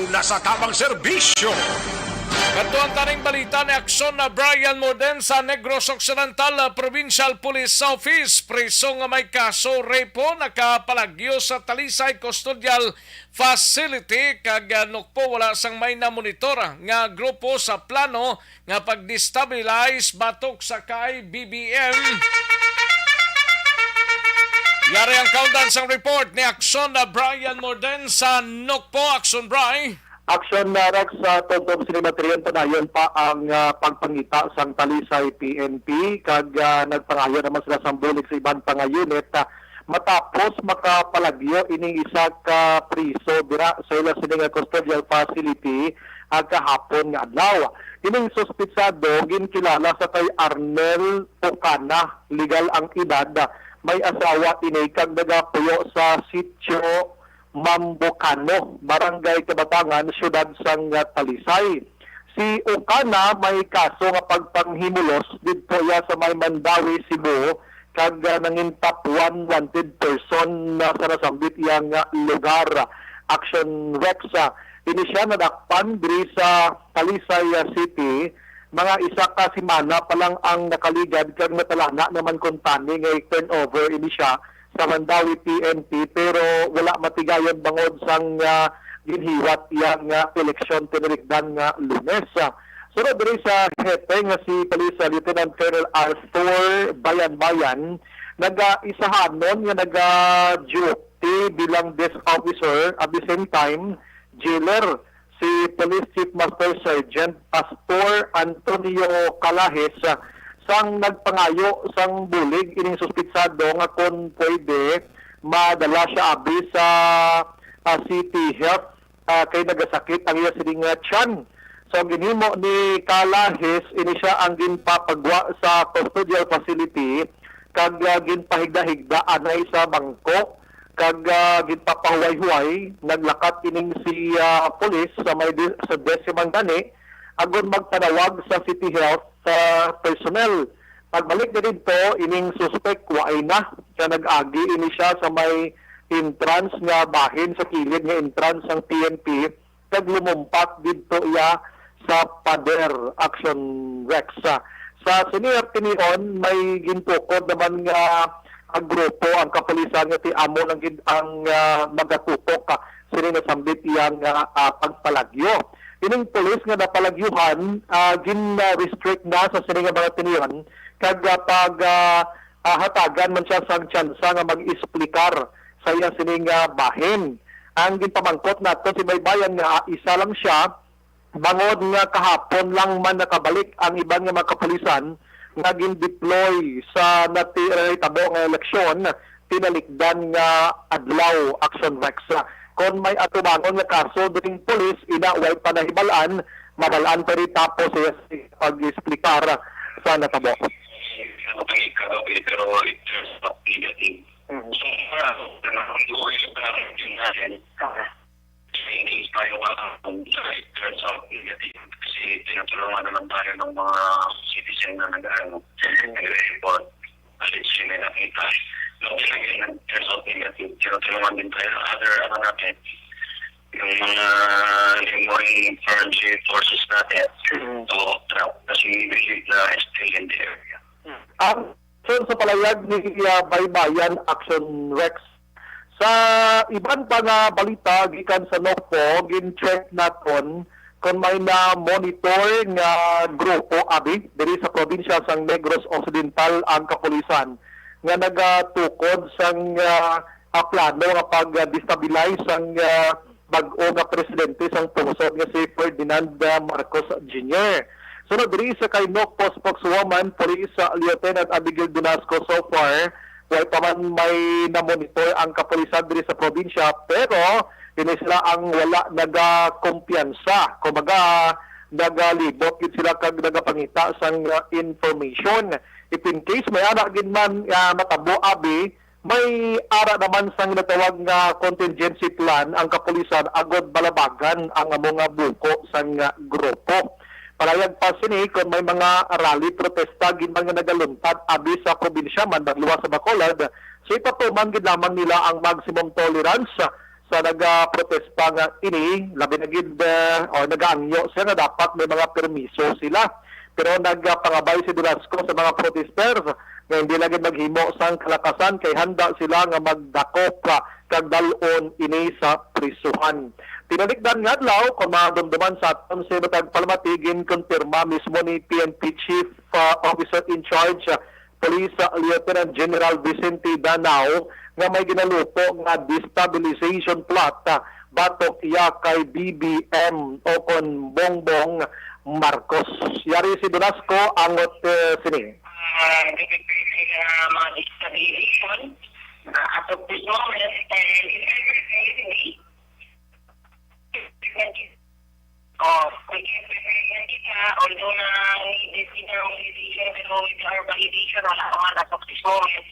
Nasa tamang serbisyo. Kadto ang taning balita ni Aksyon na Brian Morden sa Negros Occidental, ah, Provincial Police Office. Preso nga may kaso repo nakapalagyo sa Talisay Custodial Facility kag, ah, nukpo wala sang may namonitor nga grupo sa plano nga pag-destabilize batok sa K I B B M. Yari ang kaundan sang report ni Aksyon na Brian Morden sa Nokpo. Aksyon, Bri. Aksyon na Rex, sa tubtob sini materion, padayon pa ang, ah, pagpangita sang Talisay P N P, kag, ah, nagpangayo naman sila sang bulig sa iban pa nga unit, ah, matapos makapalagyo ining isa ka priso dira sa ila sini nga custodial facility, ah, kahapon nga adlaw. Ining suspitsado ginkilala sa kay Arnel Ocana, legal ang edad, may asawa ini kag nagapuyo sa Sitio Mambocano, Barangay Kabatangan, Siyudad sang, ah, Talisay. Si Ocana may kaso nga pagpanghimulos didto iya sa may Mandaue, Cebu, kag, ah, nangin top one wanted person na sa nasambit iya nga lugar. Action Rex, ah, ini siya nadakpan diri sa Talisay, ah, City. Mga isa ka semana pa lang ang nakaligad kag natalana naman kuntani nga i-turnover ini siya sa Mandaue P N P, pero wala matigayon bangod sang, ah, ginhiwat iya nga eleksyon tinirikdan nga Lunes. Sunod diri sa hepe nga si Police, ah, Lieutenant Colonel Arthur Bayanbayan, nagaisahanon nga naga-duty bilang desk officer, at the same time, jailer, si Police Chief Master Sergeant Pastor Antonio Calajes, ah, sang nagpangayo sang bulig ining suspitsado nga kon pwede madala siya abi sa, ah, City Health, ah, kay nagasakit ang iya sining nga tiyan. So, ang ginhimo ni Calajes, ini siya ang ginpapagwa sa custodial facility kag, ah, ginpahigda-higda anay sa bangko kag, ah, ginpapahuway-huway. Naglakat ining si, ah, pulis sa may di-, sa Decima gani, agon magpanawag sa City Health, ah, personnel. Pagbalik na didto, ining suspek waay na, kay nag-agi ini siya sa may entrance nga bahin, sa kilid nga entrance sang P N P, kag lumumpat didto iya sa pader, Action Rex. Sa sini nga tinion, may gintukod naman nga, ah, grupo ang kapulisan nga ti amo lang gid ang, ah, magatutok, ah, sini nga sambit iya nga, ah, pagpalagyo. Ining pulis nga napalagyuhan, ah, gin-restrict na sa sini nga mga tinion kag, ah, pag, ah, ah, hatagan man siya sang tsansa nga mag-explicar sa iya sini nga bahin. Ang ginpamangkot nato si Baybayan nga isa lang siya, bangod nga kahapon lang man nakabalik ang iban nga mga kapulisan nga gin-deploy sa nati-, nahitabo nga eleksyon tinalikdan nga adlaw, Action Rex. Kon may atubangon nga kaso diri ang pulis, ina way pa nahibal-an, mabal-an pa rin tapos sa pag-explicar sa natabo. Ano pa yung kagabi, pero it turns out negative. Mhm. So, ah, ano, ang buhay sa parang yun nga, eh. Hindi tayo makakapag-, it turns out negative. Kasi tinutulungan naman tayo ng mga citizen na nag-, ano, nagre-report. At least, yun ay nakita. No, yun ay nag-, turns out negative. Tinutulungan din tayo ng other, ano natin, yung mga neighboring foreign forces natin. Mm. So, trap. Kasi we believe na still in the area. Ang, so, sa palayag ni, ah, Baybayan Action Rex, sa iban pa nga balita gikan sa Nocpo, gin-check naton kon may na-monitor nga grupo, abi, diri sa probinsya sang Negros Occidental ang kapulisan nga nagatukod sang, ah, ah, plano nga pag-destabilize sang, ah, bag-o nga presidente sang pungsod nga si Ferdinand, ah, Marcos Junior. Sunod diri sa kay Nocpo spokeswoman, Police, ah, Lieutenant Abigail Dunasco, so far, way pa man may namonitor ang kapulisan diri sa probinsya, pero ini sila ang wala nagakumpiyansa. Kumbaga, nagalibot gid sila kag nagapangita sang, ah, information. If in case may ara gid man, ah, matabo, abi, may ara naman sang ginatawag nga contingency plan ang kapulisan agod balabagan ang amo nga buko sang, ah, grupo. Palayag pa sini, kon may mga rally protesta gid man nga nagaluntad abi sa probinsya man magluwas sa Bacolod, so ipatuman gid lamang nila ang maximum tolerance sa nagaprotesta nga ini, labi na gid, eh, o nagaangyo siya nga dapat may mga permiso sila. Pero nagpangabay si Dunasco sa mga protesters nga hindi lang gid maghimo sang kalakasan kay handa sila nga magdakop, ah, kag dal-on ini sa prisuhan. Tinalikdan nga adlaw, kon madumduman sa aton sa ibatag palamati, ginkonfirma mismo ni P N P Chief, ah, Officer in Charge, ah, Police, ah, Lieutenant General Vicente Danao nga may ginaluto nga destabilization plot, ah, batok iya kay B B M o kon Bongbong Marcos. Yari si Dunasco angot, eh, sini. Ah, nagpipili na mga destabilization, ah, as of this moment, and in every case, Oh, we can prepare na kita, although na may decision, decision, pero with our validation, wala pa man as of this moment.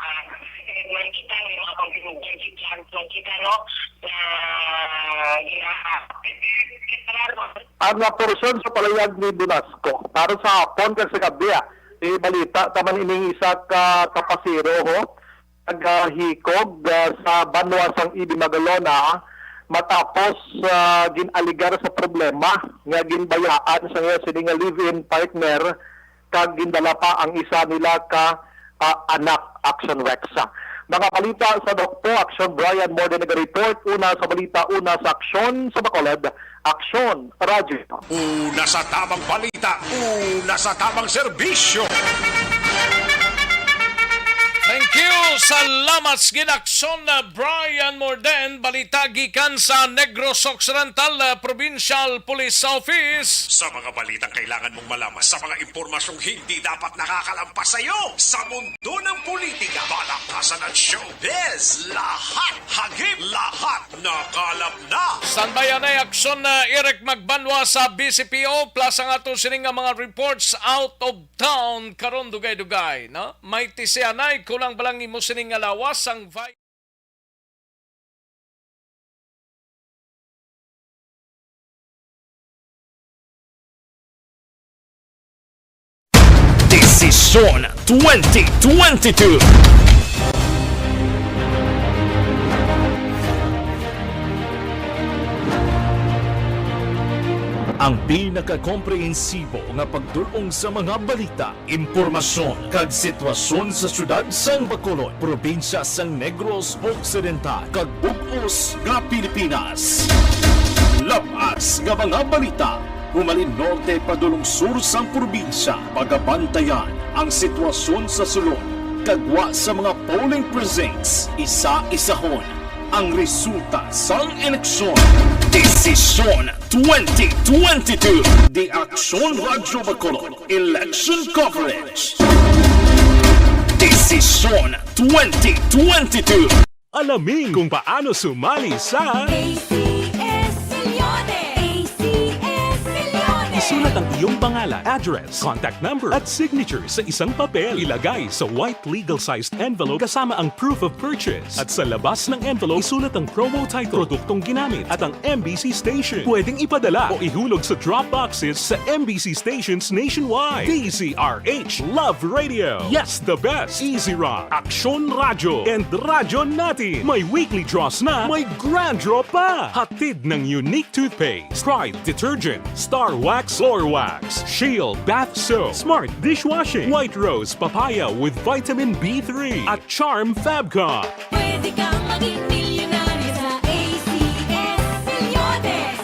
Ah, prepared man kita, may mga contingency plans man kita, no? Na, yeah, prepared, prepared. Ang nga porsyon sa palayag ni Dunasco, para sa hapon kag sa gabi, ah, ibalita ta man ining isa ka kapasero, ho, nagahikog, ah, sa banwa sang Ibi Magalona matapos, ah, gin-aligar sa problema nga ginbayaan sa iya sini nga live-in partner kag gindala pa ang isa nila ka, ah, anak. Action Rex. Mga balita sa Dokpo, Action Brian Morden naga-report. Una sa balita, una sa aksyon sa Bacolod, Aksyon Radyo. Una sa tamang balita, una sa tamang serbisyo. Thank you. Salamat sa ginaksyon na Brian Morden. Balita gikan sa Negros Occidental, uh, Provincial Police Office. Sa mga balitang kailangan mong malaman, sa mga impormasyong hindi dapat nakakalampas sa iyo, sa mundo ng politika, balakasan at showbiz, lahat hagip, lahat nakalap na. Standby anay aksyon na Eric Magbanwa sa B C P O, plus ang ato sining nga mga reports out of town karon dugay-dugay, no? May tisianay, kulang ba lang imo sining nga lawas ang vi- Desisyon twenty twenty-two. Ang pinakakomprehensibo nga pagdul-ong sa mga balita, impormasyon, kag sitwasyon sa siyudad sang Bacolod, probinsya sang Negros Occidental, kag bug-os nga Pilipinas. Labas nga mga balita, humalin norte padulong sur sang probinsya, pagabantayan ang sitwasyon sa sulod, kag wa sa mga polling precincts, isa-isahon ang resulta sang eleksyon. Desisyon twenty twenty-two, The Aksyon Radyo Bacolod Election Coverage. Desisyon twenty twenty-two. Alamin kung paano sumali sa A C S Milyones! A C S Milyones! Isulat ang iyong pangalan, address, contact number, at signature sa isang papel. Ilagay sa white legal-sized envelope kasama ang proof of purchase. At sa labas ng envelope, isulat ang promo title, produktong ginamit, at ang M B C station. Pwedeng ipadala o ihulog sa drop boxes sa M B C stations nationwide. D Z R H, Love Radio, Yes the Best, Easy Rock, Aksyon Radyo, and Radyo Natin. May weekly draws na, may grand draw pa. Hatid ng Unique Toothpaste, Pride Detergent, Star Wax Floor Wax, Shield Bath Soap, Smart Dishwashing, White Rose Papaya with Vitamin B three, at Charm Fabcon. Pwede kang maging milyonaryo sa A C S Milyones.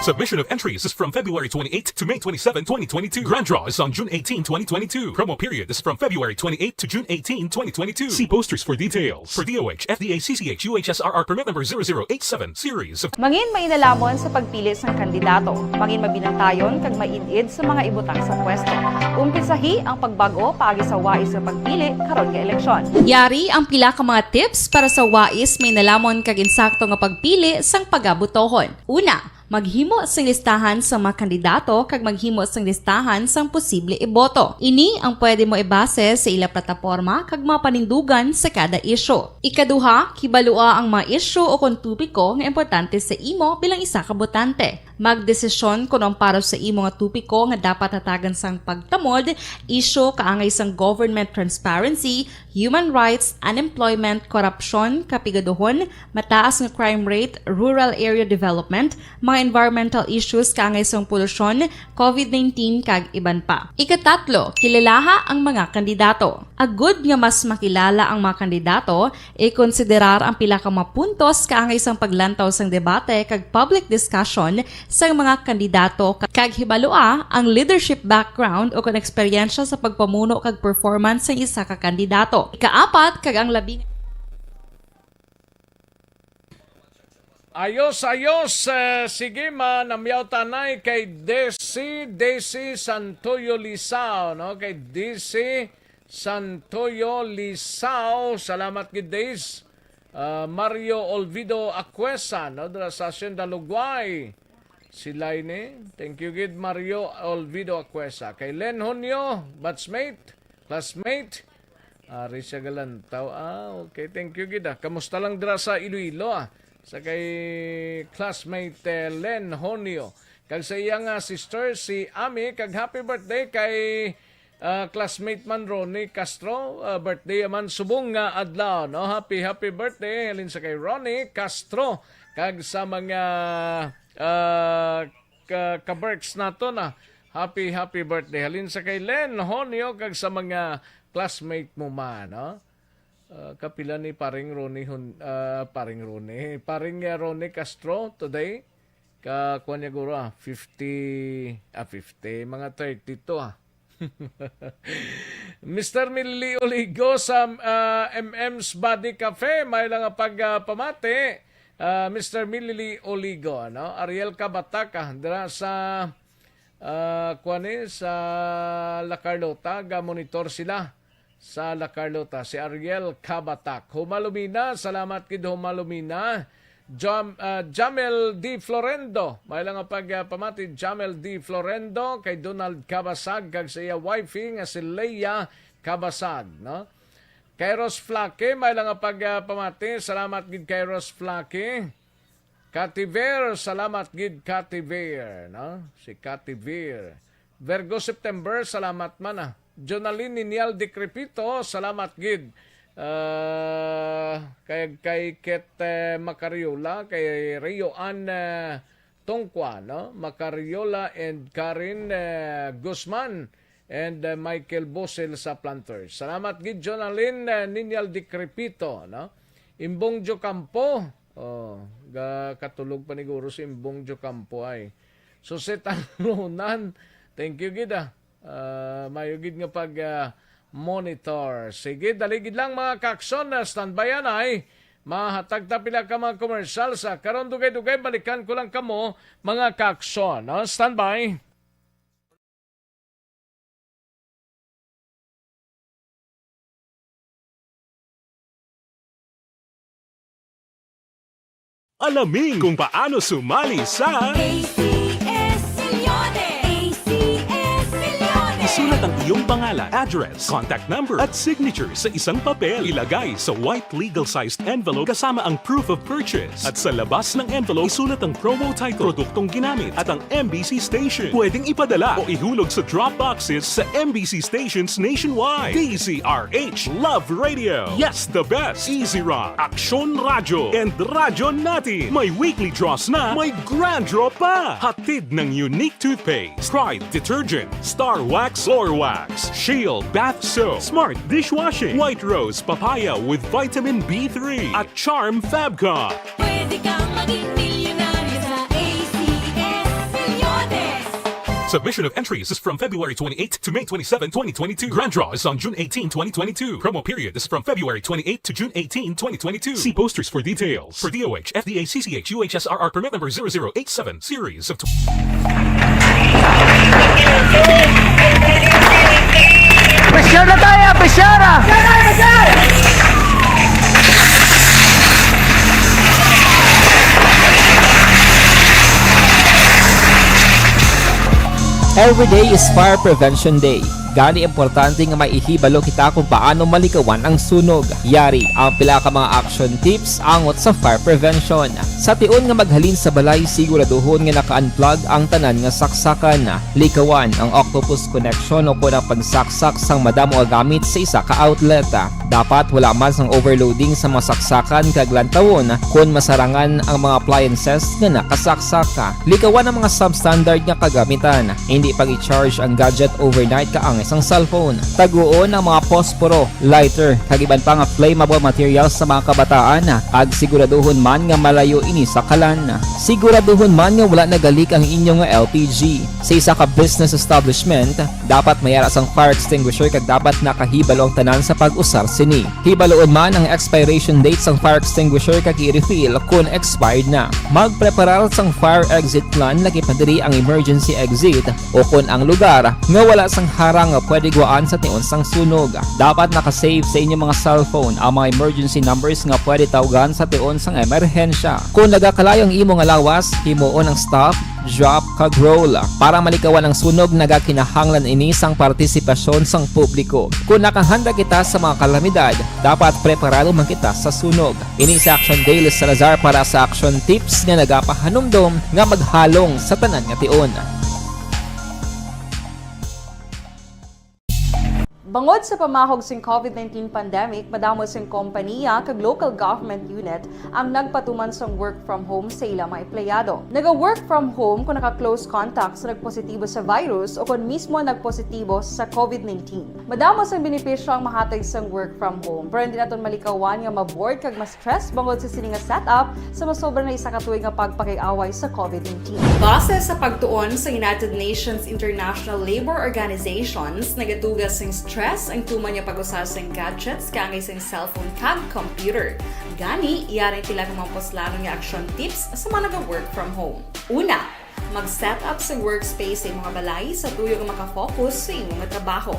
Submission of entries is from February twenty-eighth to May twenty-seven, twenty twenty-two. Grand draw is on June eighteen, twenty twenty-two. Promo period is from February twenty-eighth to June eighteen, twenty twenty-two. See posters for details. For D O H, F D A, C C H, U H S R R permit number zero zero eight seven series of Mangin mainalamon sa pagpili sang kandidato. Mangin mabinantayon kag maid-id sa mga ibutang sa pwesto. Umpisahi ang pagbag-o paagi sa wais nga pagpili karon nga eleksyon. Yari ang pila ka mga tips para sa wais, mainalamon kag insakto nga pagpili sang pagabotohon. Una, maghimo sing listahan sa mga kandidato kag maghimo sing listahan sang posible iboto. Ini ang pwede mo ibase sa ila plataporma kag mga panindugan sa kada isyu. Ikaduha, kibalua ang mga isyu o kon topiko nga importante sa imo bilang isa ka botante. Magdesisyon kon ang para sa imo nga topiko nga dapat hatagan sang pagtamod, isyu kaangay sang government transparency, human rights, unemployment, korupsyon, kapigaduhon, mataas nga crime rate, rural area development, mga environmental issues kaangay sang polusyon, covid nineteen, kag iban pa. Ikatatlo, kilalaha ang mga kandidato. Agud nga mas makilala ang mga kandidato, ikonsiderar ang pila ka mga puntos kaangay sang paglantaw sang debate kag public discussion sang mga kandidato, ka-, kag hibalua ang leadership background o kon eksperyensya sa pagpamuno kag performance sang isa ka kandidato. Ikaapat kag ang labi Ayos, ayos. Eh, sige, ma, namyaw tanay kay Desi, Desi Santoyo Lisao, no? Kay Desi Santoyo Lisao. Salamat gid, Des. Ah, Mario Olvido Acuesa, no? Dira sa Hacienda Lugway. Sila ini. Thank you gid, Mario Olvido Acuesa. Kay Len Honyo, batchmate, classmate. Ari siya galantaw. Ah, okay. Thank you gid, ah. Kamusta lang dira sa Iloilo, ah? Sa kay classmate, eh, Len Honio. Kag sa iya nga sister, si Ami. Kag happy birthday kay, ah, classmate man, Ronnie Castro. Ah, birthday man subong nga adlaw, no? Happy, happy birthday. Halin sa kay Ronnie Castro. Kag sa mga, ah, ka, ka-Berks nato na. Happy, happy birthday. Halin sa kay Len Honio kag sa mga classmate mo man, no? Ah, kapila ni Paring Ronnie Hon-, ah, Paring Ronnie, Paring, ah, Ronnie Castro today? Ka, kuwan niya guro, ah, fifty, ah, fifty, mga thirty-two, ah. Mister Milili Oligo sa, ah, M M's Body Cafe, may lang nga pag, ah, pamati. Ah, Mister Milili Oligo, ano? Ariel Kabataka, dira sa, ah, kuwan ni, sa La Carlota, ga-monitor sila sa La Carlota, si Ariel Kabatak. Humalumina, salamat gid Humalumina. Jam-, ah, Jamel D Florendo, may lang nga pag, ah, pamati, Jamel D Florendo, kay Donald Kabasag, kag sa iya wifey nga si Leia Kabasag, no? Kairos Flake, may lang nga pag, ah, pamati, salamat gid Kairos Flake. Kativer, salamat gid Kativer, no? Si Kativer. Virgo September, salamat man, ah. Jonalyn Ninial Decrepito, salamat gid. Ah, kay, kay Ket, eh, Macariola, kay Rio Ann, eh, Tongkwa, no? Macariola and Karen, eh, Guzman and, eh, Michael Bosel sa Planters. Salamat gid, Jonalyn, eh, Ninyal Decrepito, no? Imbong Jocampo. Oh, ga-, katulog pa ni guro si Imbong Jocampo ay. Suset Lunan. Thank you gid, ah. Ah, mayo gid nga pag, ah, monitor. Sige, dali gid lang, mga kakson, ah, standby anay. Mahatag ta pila ka mga commercial sa karon, dugay-dugay balikan ko lang kamo, mga kakson, no? Standby. Alamin kung paano sumali sa A C S Millones! A C S Millones! Isulat ang iyong pangalan, address, contact number, at signature sa isang papel. Ilagay sa white legal-sized envelope kasama ang proof of purchase. At sa labas ng envelope, isulat ang promo title, produktong ginamit, at ang M B C station. Pwedeng ipadala o ihulog sa drop boxes sa M B C stations nationwide. D Z R H Love Radio. Yes, the best. Easy Rock, Aksyon Radyo, and Radyo Natin. May weekly draws na, may grand draw pa. Hatid ng Unique Toothpaste, Pride Detergent, Star Wax, Floor Wax, Shield Bath Soap, Smart Dishwashing, White Rose Papaya with Vitamin B three, at Charm Fabcon. Pwede kang maging milyonaryo sa A C S Millones. Submission of entries is from February twenty-eighth to May twenty-seven, twenty twenty-two. Grand draw is on June eighteen, twenty twenty-two. Promo period is from February twenty-eighth to June eighteen, twenty twenty-two. See posters for details. For D O H, F D A, C C H, U H S R R permit number zero zero eight seven, series of tw- Pressure na tayo! Pressure na! Every day is Fire Prevention Day. Gani, importante nga may ihibalo kita kung paano malikawan ang sunog. Yari ang pila ka mga action tips angot sa fire prevention. Sa tion nga maghalin sa balay, siguraduhon nga naka-unplug ang tanan nga saksakan. Likawan ang octopus connection o kon ang pagsaksak sang madamo nga gamit sa isa ka outlet. Dapat wala man sang overloading sa mga saksakan kag lantawon kon masarangan ang mga appliances nga nakasaksak. Likawan ang mga substandard nga kagamitan. Hindi pag-i-charge ang gadget overnight kaangay sang cellphone. Taguon ang mga posporo, lighter, kag iban pa nga flammable materials sa mga kabataan, kag siguraduhon man nga malayo ini sa kalan. Siguraduhon man nga wala nagalik ang inyo nga L P G. Sa isa ka business establishment, dapat may ara sang fire extinguisher kag dapat nakahibalo ang tanan sa pag-usar sini. Hibaluon man ang expiration date sang fire extinguisher kag i-refill kon expired na. Magpreparar sang fire exit plan, lakip na diri ang emergency exit o kon ang lugar nga wala sang harang nga pwede gwaan sa tion sang sunog. Dapat naka-save sa inyo mga cellphone ang mga emergency numbers nga pwede tawgan sa tion sang emerhensya. Kon nagakalayo ang imo nga lawas, himuon ang stop, drop, kag roll. Para malikawan ang sunog, nagakinahanglan ini sang partisipasyon sang publiko. Kon nakahanda kita sa mga kalamidad, dapat preparado man kita sa sunog. Ini si Action Daily Salazar para sa Action Tips nga nagapahanumdom nga maghalong sa tanan nga tion. Bangod sa pamahog sing COVID nineteen pandemic, madamo sing kompanya kag local government unit ang nagpatuman sang work from home sa ila mga empleyado. Naga-work from home kung naka-close contact sa nagpositibo sa virus o kon mismo nagpositibo sa COVID nineteen. Madamo sang benepisyo ang mahatag sang work from home, pero hindi naton malikawan nga ma-bored kag ma-stress bangod sa sini nga setup sa masobra na isa ka tuig nga pagpakig-away sa COVID nineteen. Base sa pagtuon sa United Nations International Labor Organizations, nagatuga sing stress ang tuman nga pag-usar sing gadgets kaangay sing cellphone kag computer. Gani, yari ang pila ka mga puslanon nga action tips sa mga naga-work from home. Una, mag-set up sa workspace sa imong balay sa tuyo nga makafocus sa imo nga trabaho.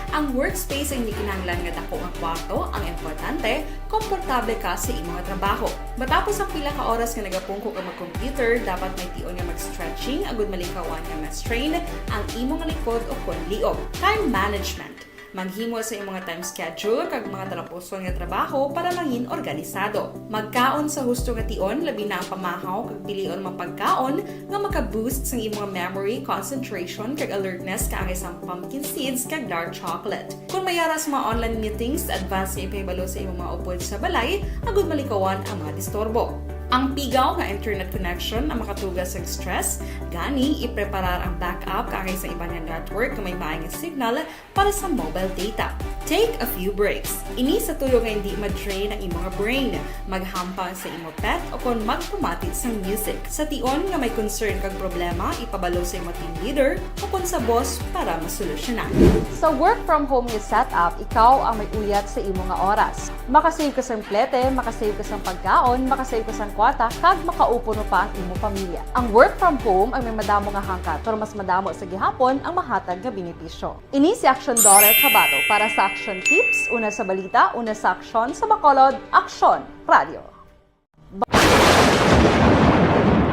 Ang workspace ang hindi kinahanglan nga dako nga kwarto, ang importante, komportable ka sa imo nga trabaho. Matapos ang pila ka oras nga nagapungko ka mag-computer, dapat may tion nga mag-stretching agud malikawan nga ma-strain ang imo nga likod o kon liog. Time management. Maghimo sa imong time schedule kag mga talapuson nga trabaho para mangin organisado. Magkaon sa husto nga tion, labi na ang pamahaw kag pilion mga pagkaon nga maka-boost sang imong memory, concentration, kag alertness kaangay sang pumpkin seeds kag dark chocolate. Kon may ara sa mga online meetings, advance nga ipahibalo sa imong mga upod sa balay agud malikawan ang mga disturbo. Ang pigaw nga internet connection ang makatuga sa stress, gani ipreparar ang backup kaangay sa iban nga network nga may maayong signal para sa mobile data. Take a few breaks. Ini sa tuyo nga hindi ma-drain ang imo nga brain, maghampang sa imo pet o kon magpamati sang music. Sa tion nga may concern kag problema, ipabalo sa imo team leader o kon sa boss para masolusyonan. Sa work from home nga setup, ikaw ang may uyat sa imo nga oras. Makasave ka sang plete, makasave ka sang pagkaon, makasave ka sang kwarta, kag makaupo pa ang imo pamilya. Ang work from home ang may madamo nga hangkat, pero mas madamo sa gihapon ang mahatag nga benepisyo. Ini si Action Daughter Tabato para sa Action Tips, una sa balita, una sa aksyon, sa Bacolod, Aksyon Radio.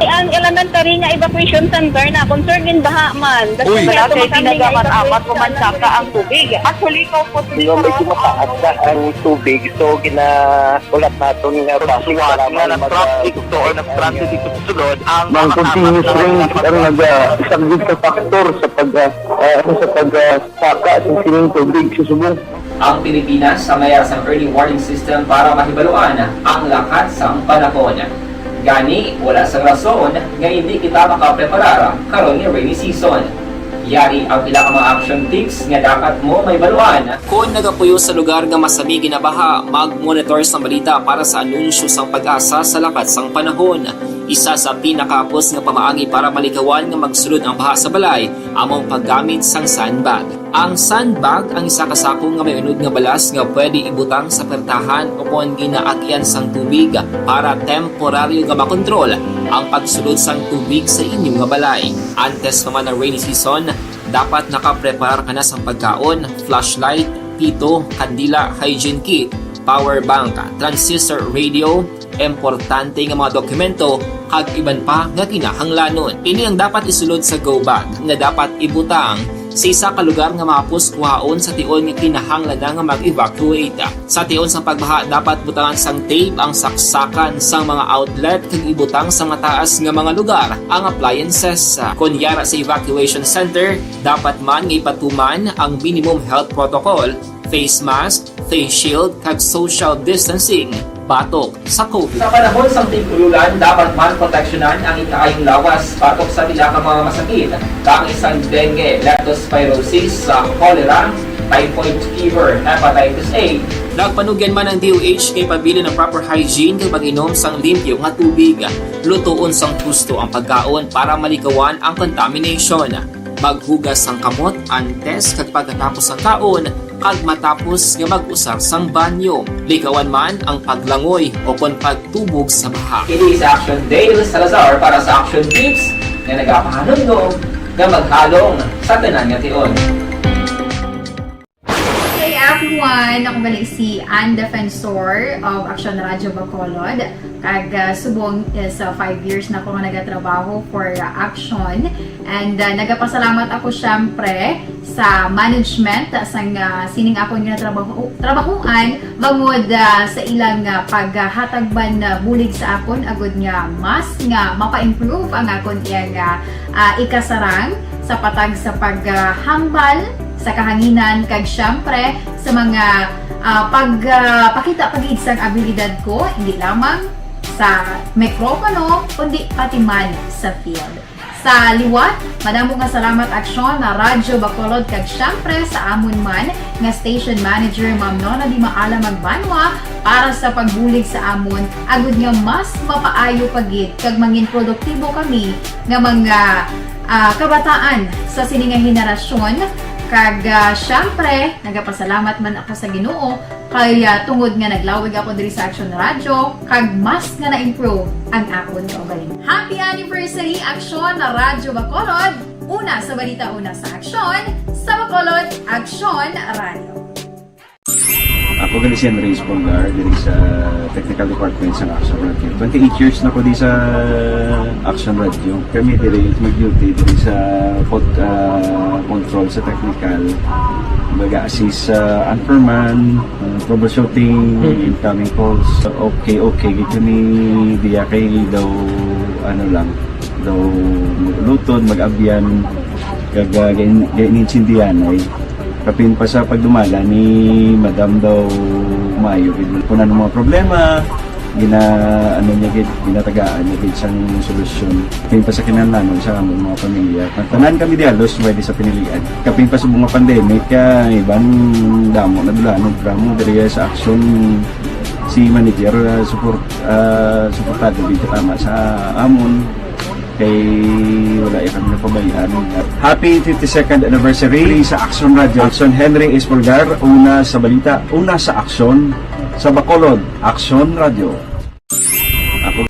Ang elementary nga evacuation center na concerned in baha man. Uy, wala kay tinaga man, amat ko man saka ang tubig. Actually, ko po. Di ba, medyo mataas na ang tubig, so ginaulat naton nga traffic. Suwat nga na traffic to or nag-transit dito sa sulod ang mga continuous rain ang nag-, ah, isa gid sa factor sa pag, ah, ah, ano, sa pag, ah, saka sa sining tubig sa subong. Ang Pilipinas ang may sang early warning system para mahibaluan ang lakat sang panahon. Gani, wala sang rason nga hindi kita makapreparar karon nga rainy season. Yari ang pila ka mga action tips nga dapat mo mahibaluan. Kon nagapuyo sa lugar nga masami ginabaha, mag-monitor sang balita para sa anunsyo sang PAGASA sa lakat sang panahon. Isa sa pinakahapos nga pamaagi para malikawan nga magsulod ang baha sa balay amo ang paggamit sang sandbag. Ang sandbag ang isa ka sako nga may unod nga balas nga pwede ibutang sa pertahan o kon ginaagyan sang tubig para temporaryo nga makontrol ang pagsulod sang tubig sa inyo nga balay. Antes pa man ang rainy season, dapat nakapreparar ka na sang pagkaon, flashlight, pito, kandila, hygiene kit, power bank, transistor radio, importante nga mga dokumento, kag iban pa nga kinahanglanon. Ini ang dapat isulod sa go bag nga dapat ibutang sa isa ka lugar nga mahapos kuhaon sa tion nga kinahanglan na nga mag-evacuate. Sa tion sang pagbaha, dapat butangan sang tape ang saksakan sang mga outlet kag ibutang sa mataas nga mga lugar ang appliances. Kon yara sa evacuation center, dapat man nga ipatuman ang minimum health protocol, face mask, face shield, kag social distancing batok sa COVID. Sa panahon sang tig-ululan, dapat man proteksyonan ang ikaayong lawas batok sa pila ka mga masakit, kaangay sang dengue, leptospirosis, sa cholera, typhoid fever, hepatitis A. Nagpanugyan man ang D O H nga ipabilin ang proper hygiene kag pag-inom sang limpyo nga tubig. Lutoon sang husto ang pagkaon para malikawan ang contamination. Maghugas sang kamot antes kag pagkatapos sang kaon, kag matapos nga mag-usar sang banyo. Likawan man ang paglangoy o kon pagtubog sa baha. Kini si Action Dale Salazar para sa Action Tips nga nagapahanumdom nga maghalong sa tanan nga tion. Hey everyone! Ako gali si Ann Defensor of Action Radio Bacolod. Kag, ah, subong is, ah, five years na ako nga nagatrabaho for, ah, Action. And, ah, nagapasalamat ako, syempre, sa management, ah, sang, ah, sining akon nga trabaho, trabahuan, bangod, ah, sa ilang, ah, paghatag man, ah, bulig sa akon, agud nga mas nga mapa-improve ang akon iyang, ah, ah, ikasarang sa patag sa paghambal sa kahanginan, kag, syempre, sa mga, ah, pag, ah, pakita pa gid sang abilidad ko, hindi lamang sa mikropono, kundi pati man sa field. Sa liwat, madamo nga salamat, Aksyon, na Radyo Bacolod, kag syempre sa amon man nga station manager, Ma'am Nona Di Maala Magbanwa, para sa pagbulig sa amon, agud nga mas mapaayo pa gid kag mangin produktibo kami nga mga, ah, kabataan sa sini nga henerasyon. Kag, ah, syempre, nagapasalamat man ako sa Ginoo kay, ah, tungod nga naglawig ako diri sa Action Radio, kag mas nga na-improve ang akon kaugalingon. Happy anniversary, Action na Radyo Bacolod! Una sa balita, una sa aksyon, sa Bacolod, Action Radio. Ako gali si Andres Polgar, diri sa Technical Department sa Action Radio. Twenty-eight years na ko di sa Action Radio. Kami diri mag-duty diri sa pod-, ah, control sa technical. Baga assist sa anchorman, ah, troubleshooting, Mm. incoming calls. Okay, okay, gid kami diya kay daw, ano lang, daw mag-ulutod, mag-abyan, kag, ah, gain-, gain-, intindihan ay. Kapin pa sa pagdumala ni Madam daw maayo gid. Kung ano mga problema, Gina-, ano niya gid, ginatagaan niya gid sang solusyon. Kapin pa sa kinahanglanon sa among mga pamilya. Tanan kami di halos pwede sa pinilian. Kapin pa sa mga pandemic, ah, iban damo na dula, ano, drama diri sa aksyon. Si manager, ah, support, ah, suportado gid tama sa amon. Kay wala ya kami napabayaan. Happy fifty-second anniversary sa Aksyon Radio. Aksyon Henry Espolgar, una sa balita, una sa aksyon, sa Bacolod, Aksyon Radio. Ako.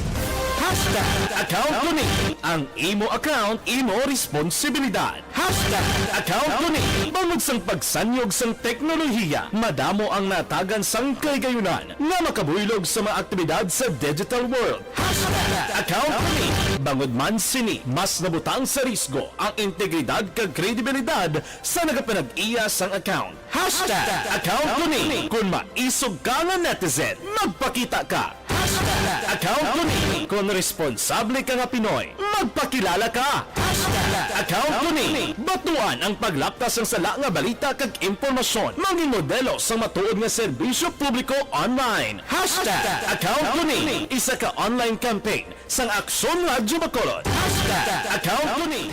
Hashtag account ko ni. Ang imo account, imo responsibilidad. Hashtag account ko ni. Bangod sang pagsanyog sang teknolohiya, madamo ang natagan sang kaligayunan nga makabuylog sa mga aktibidad sa digital world. Hashtag account ko ni. Bangod man sini, mas nabutang sa risgo ang integridad kag kredibilidad sa nagapanag-iya sang account. Hashtag account ko ni. Kung maisog ka nga netizen, magpakita ka. Hashtag account ko ni. Kung responsable ka nga Pinoy, magpakilala ka. Hashtag account ko ni. Batuan ang paglaptas sang sala nga balita kag impormasyon. Mangin modelo sang matuod nga serbisyo publiko online. Hashtag account ko ni. Isa ka online campaign sang Aksyon Radyo Bacolod. Hashtag account ko ni.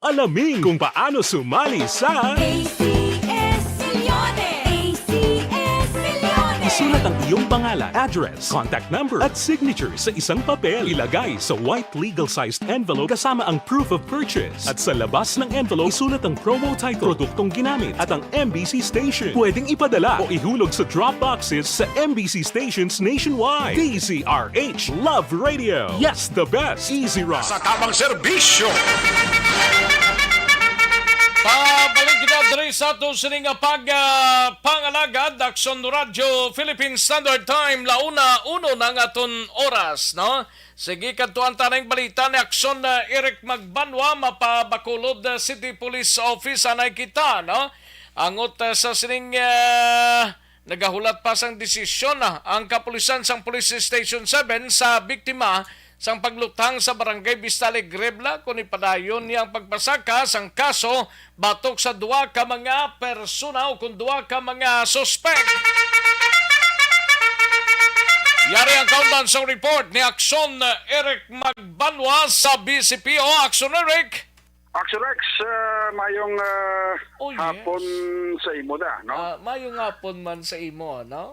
Alamin kung paano sumali sa A C S Milyones! A C S Milyones! Isulat ang iyong pangalan, address, contact number, at signature sa isang papel. Ilagay sa white legal-sized envelope kasama ang proof of purchase. At sa labas ng envelope, isulat ang promo title, produktong ginamit, at ang M B C station. Pwedeng ipadala o ihulog sa drop boxes sa M B C stations nationwide. D Z R H Love Radio. Yes, the best. Easy Ride. Sa tamang serbisyo. Pabalik kita diri sa ato sini nga pag, ah, pangalagad, Aksyon Radyo, Philippine Standard Time, la una uno na ang aton oras, no? Sige, kadtuan ta na ang balita ni Aksyon, ah, Eric Magbanwa, mapa-Bacolod, ah, City Police Office, anay kita, no? Angot, ah, sa sining, ah, nagahulat pa sang desisyon, ah, ang kapulisan sang Police Station seven sa biktima sang paglutang sa Barangay Vista Alegre, Bla, kon ipadayon niya ang pagpasaka sang kaso batok sa duha ka mga persona o kon duha ka mga suspek. Yari ang kaundan sang report ni Aksyon Eric Magbanwa sa B C P O. Aksyon Eric. Aksyon Rex, ah, mayong, ah, Oh, yes. hapon sa imo da, no? Ah, mayong hapon man sa imo, no?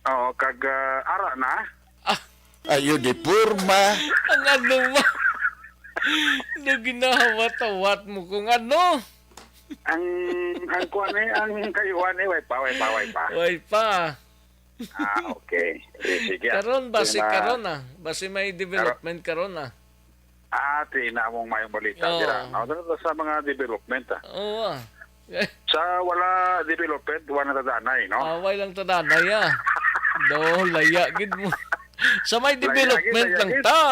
Oo, kag, ah, ara na. Ah. Ayo di porma. Ang ano ma? Naginahawat-hawat mo kung ano? Ang, ang kuwan eh, ang kayuan eh, way pa, way pa, way pa. Way pa. Ah, okay. Eh, sige, ah. Karon, basi Sige na. karon, ah. Basi may Karon. development karon, ah. Ah, ti na among mayong balita Oo. dira, no? Sa, sa mga development, ah. Oo, ah. Sa wala development, wala natadanay, no? Ah, way lang tadanay, ah. Do, laya gid mo. Sa may Laya gid, development laya lang gid. ta.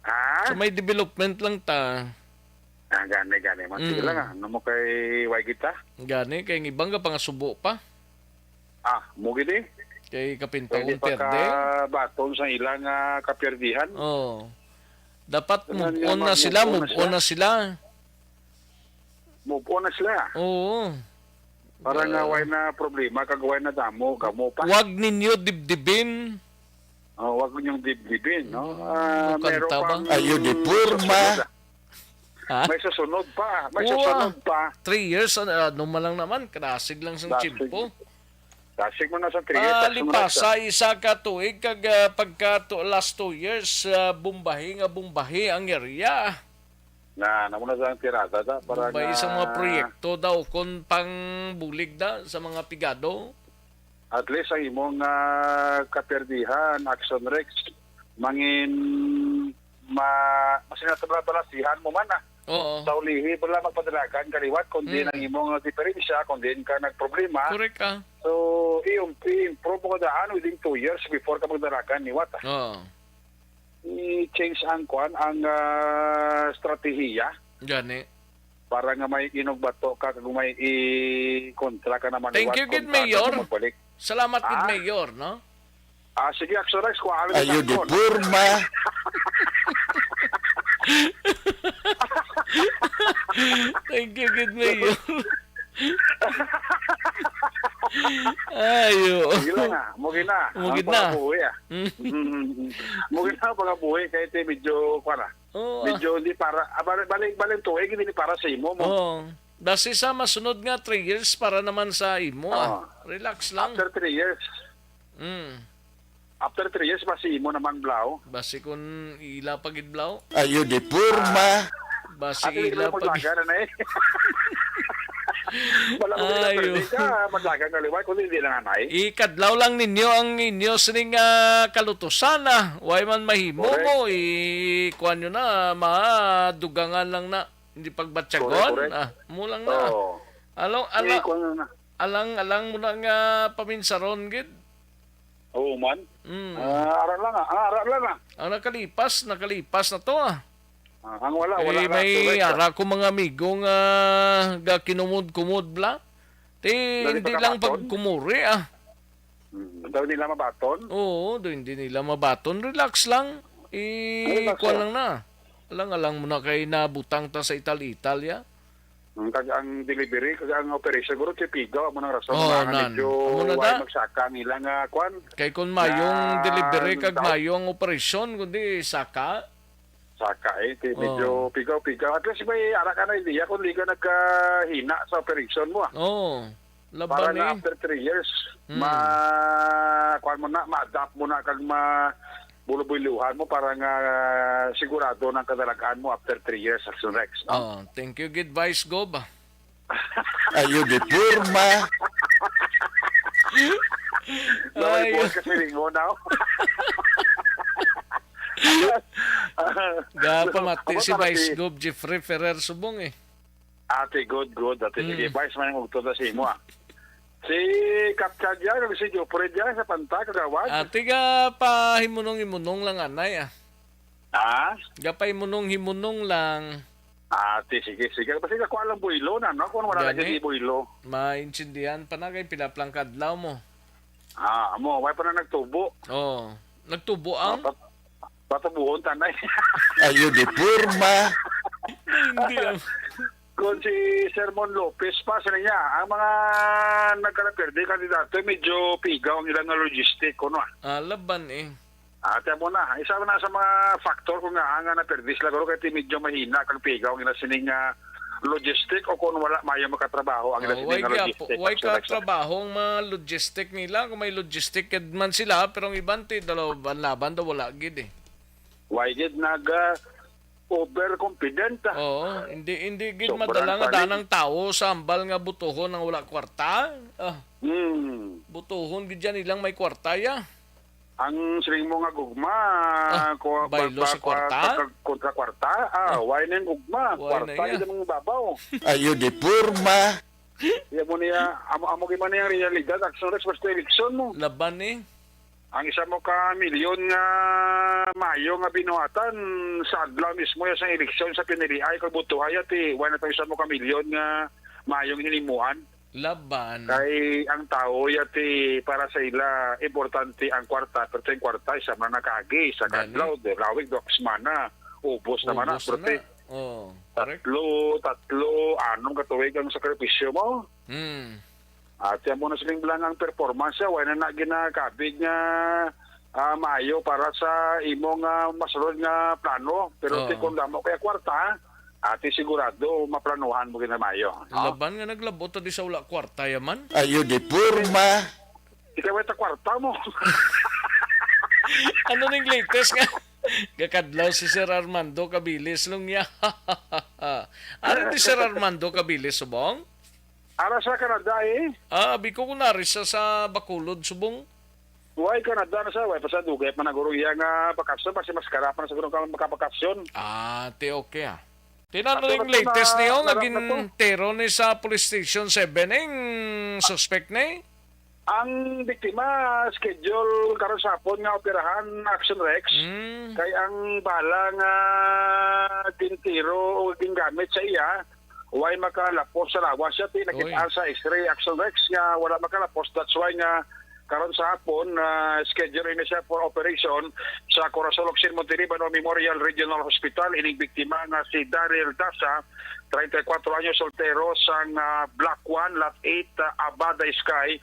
Ha? Sa may development lang ta. Ah, gani, gani. Man, sige Mm. lang, ah. Ano mo kay way kita? Gani, kay ang ibang ka pangasubo pa. Ah, mo gid eh. Kay kapintaon Pwede pa perde. ka baton sa ilang, ah, kapierdihan. Oh. Dapat Ganun move nga on na mag-move sila, on na move on sila. na sila. Move on na sila. Oo. Para nga Ah. way na problema, kag way na damo, kamo pa. Wag ninyo dibdibin. Oh, wag ninyong dibdibin, no? Mm, Ah, ang meron kanta ba? pang Ayo di porma. susunod, ah. Ha? May susunod pa. May Wa. susunod pa. Three years, ano, ano man lang naman, kadasig lang sang Dasig. tiyempo. Dasig mo na sa three years, Ah, sa sumunod lipasa, sa isa ka tuig, kag, ah, pagka to, last two years, ah, bombahi nga bombahi ang area. Na, namo na sa ang tirada da, para Bombahi nga sa mga proyekto daw, kon pang bulig da, sa mga pigado. At least ang imong, ah, kaperdihan, Action Rex, mangin ma-, masinatabla-balasihan mo man, ah. Oo. Sa ulihi, wala magpadalagan ka liwat, kundi Mm. ang imong diferensya, kundi ka nagproblema. Correct, ah. So, i-, i-improve mo ko daan within two years before ka magdalagan liwat, ah. Oo. I-change ang kwan, ang, ah, strategiya. Gani. Para nga may inugbato ka, kag may i-kontra ka naman Thank liwat, you gid, kontra ka Mayor. magbalik. Salamat gid, Ah? Mayor, no? Ah, sige, Action Rex, kuha kami Ayo sa di akon. porma. Thank you, good, Mayor. Ayo. Sige lang, ah. Mugid na. Mugid na. Ang pangabuhi, ah. Mm. Mm, mm, mm. Mugid na ang pangabuhi, kay ti medyo, kuwan, ah. Oo, ah. Medyo hindi para, ah, bali, bali, bali, tuig, hindi para sa imo mo. Oo. Basi sa masunod nga three years para naman sa imo, ah. Oo. Relax lang. After three years. Mm. After three years, basi imo naman, Blau. Basi kun ila pa gid, Blau. Ayo di purma. Basi ila pa gid. Maglaga na, eh. Wala mo Ayo. Ka, maglaga na liway, kung hindi lang, anay. Ikadlaw lang ninyo ang inyo sining, ah, kalutusan, ah. Way man mahimo Correct. Mo, i-, kuwan nyo na, madugangan lang na. Hindi pagbatyagon. Correct, correct. Ah, mo lang na. Oo. Alang, Eh, alang, kuwan na. Alang, alang mo na nga paminsaron, gid. Oo man. Mm. Ah, ara lang, ah. Ah, ara lang, ah. Ang nakalipas, nakalipas na to, ah. Ah, ang wala, wala Eh, na. May Correct, ah. Ara ko mga amigo nga gakinumod-kumod bla. Ti, Dali hindi lang pagkabaton? Pagkumuri, ah. Mm. Daw nila mabaton? Oo, daw hindi nila mabaton. Relax lang. I-, Relax kuwan lang. Lang na. Alang-alang mo na kay nabutang ta sa Ital-Italya. Mm, kag ang delivery, kag ang operation, siguro si Pigaw, amo nang rason Oo, nga nan. Medyo Amo na why da. Magsaka ang ilang, ah, kwan. Kay kung mayong Na, delivery, kag daw. Mayong operasyon, kundi saka. Saka, eh, kay medyo Oh. Pigaw-pigaw. At least may ara ka na idea kung di ka nagkahina sa operasyon mo, ah. Oo. Laban Para na eh. After three years, Hmm. ma-, kuwan mo na, ma-adapt mo na, kag ma-, bulubuiluhan mo para nga sigurado nang kadalagan mo after three years, Action Rex, no? Oh, thank you gid, Vice Gov. Ayo di purma. Naway Ayo. Buwan ka silingon, no? Gapamati Amo si para Vice si Gov Jeffrey Ferrer Subong eh. Ate, good, good. Ate, sige, Mm. Vice, may nangugtod na sa imo, ah. Si Kapcha dyan, si Jopre dyan, sa Panta, Kagawad. Ate, ga pahimunong-himunong lang, anay, ah. Ha? Ga pahimunong-himunong lang. Ate, sige, sige. Basta ka kuha lang buylo na, no? Kung wala Gani? Lagi di buylo. Maintindihan pa na kay pila plang kadlaw mo. Ah, amo, way pa na nagtubo. Oh, nagtubo ang? Ah, pat-, patubuhon tanay. Ayo di purma. Hindi ang Kung si Sermon Lopez pa, sila niya, ang mga nagkalapirde kandidato, medyo pigaw ang ilang logistic, kuno, ah. Ah, laban eh. Ah, tiyan mo na. Isa na sa mga factor kung nga nga napirdi sila, guro, kay medyo mahina kang pigaw ang ila sining, ah, logistic o kung wala mayo makatrabaho ang ila Oh, sining way nga gyapo-, logistic. Way Actually, katrabaho ang mga logistic nila. Kung may logistic gid man sila, pero ang iban ti dalaw-, laban daw wala gid eh. Way gid nag, ah, overconfident, ah. Oo, hindi, hindi gid Sobra madala nga ang danang tawo sa hambal nga butuhon ang wala kwarta. Ah, Hmm. Butuhon gid yan ilang may kwarta, ya. Ang siling mo nga gugma, Ah, ko-, baylo ba-, sa ba-, kwarta? Pagka-, kontra kwarta, ah, Ah. Why na yung gugma? Why na Kwarta iya? Yung mga babaw. Ayo di purma. Iya mo niya, amo, amo gid man niyang realidad, Action Rex, basta eleksyon mo. Laban eh. Ang isa mo ka milyon nga mayo nga binuhatan sa adlaw mismo ya sa eleksyon sa piniliay kag botohay, ati, wala na to isa mo ka milyon nga mayong hinimuan. Laban. Kay ang tao, yati, para sa ila, importante ang kwarta, pero yung kwarta, isa man nakagi, sa Gani. Kadlaw, di, rawig, duha ka semana, ubos naman na, Ubos pero na. ti-, Oh, correct. Tatlo, tatlo, anom ka tuig ang sakripisyo mo. Hmm. At siya mo na siling lang ang performance, siya, wala na ginakabig nga, ah, maayo para sa imong, ah, masulod nga plano. Pero Oo. ti kung damo kaya kwarta, ati sigurado maplanuhan mo ginamayo, no? Laban nga naglabot ta di sa wala kwarta yaman. Ayo di purma. Ikaw ay ta kwarta mo. Ano ning latest nga? Gakadlaw si Sir Armando Cabilis, lungya. Ano ni Sir Armando Cabilis, subong? Ara sa Canada, eh. Ah, abi ko kung nari sa, sa Bacolod, subong. Why Canada na sa? Why pa sa dugay pa na guro iya nga bakasyon, basi mas kara pa na sa guro ka makabakasyon. Ah, ti okay, ah. Tinan mo Pero ning ito latest na, niyo nga narap na to. Gintero ni sa Police Station seven ning suspect ni? Ang biktima, schedule karon sa hapon nga operahan, Action Rex. Mm. Kay ang bala nga gintiro o gingamit sa iya, way makalapos sa lawas siya. Ti, nakita Oy. Sa X-ray, Action Rex, nga wala makalapos. That's why nga Karon sa hapon, ah, schedule ini siya for operation sa Corazon Locsin Montelibano Memorial Regional Hospital. Ining biktima nga si Daryl Dasa, treinta y cuatro anyos, soltero, sang, ah, Block one, Lot eight, ah, Abada Sky,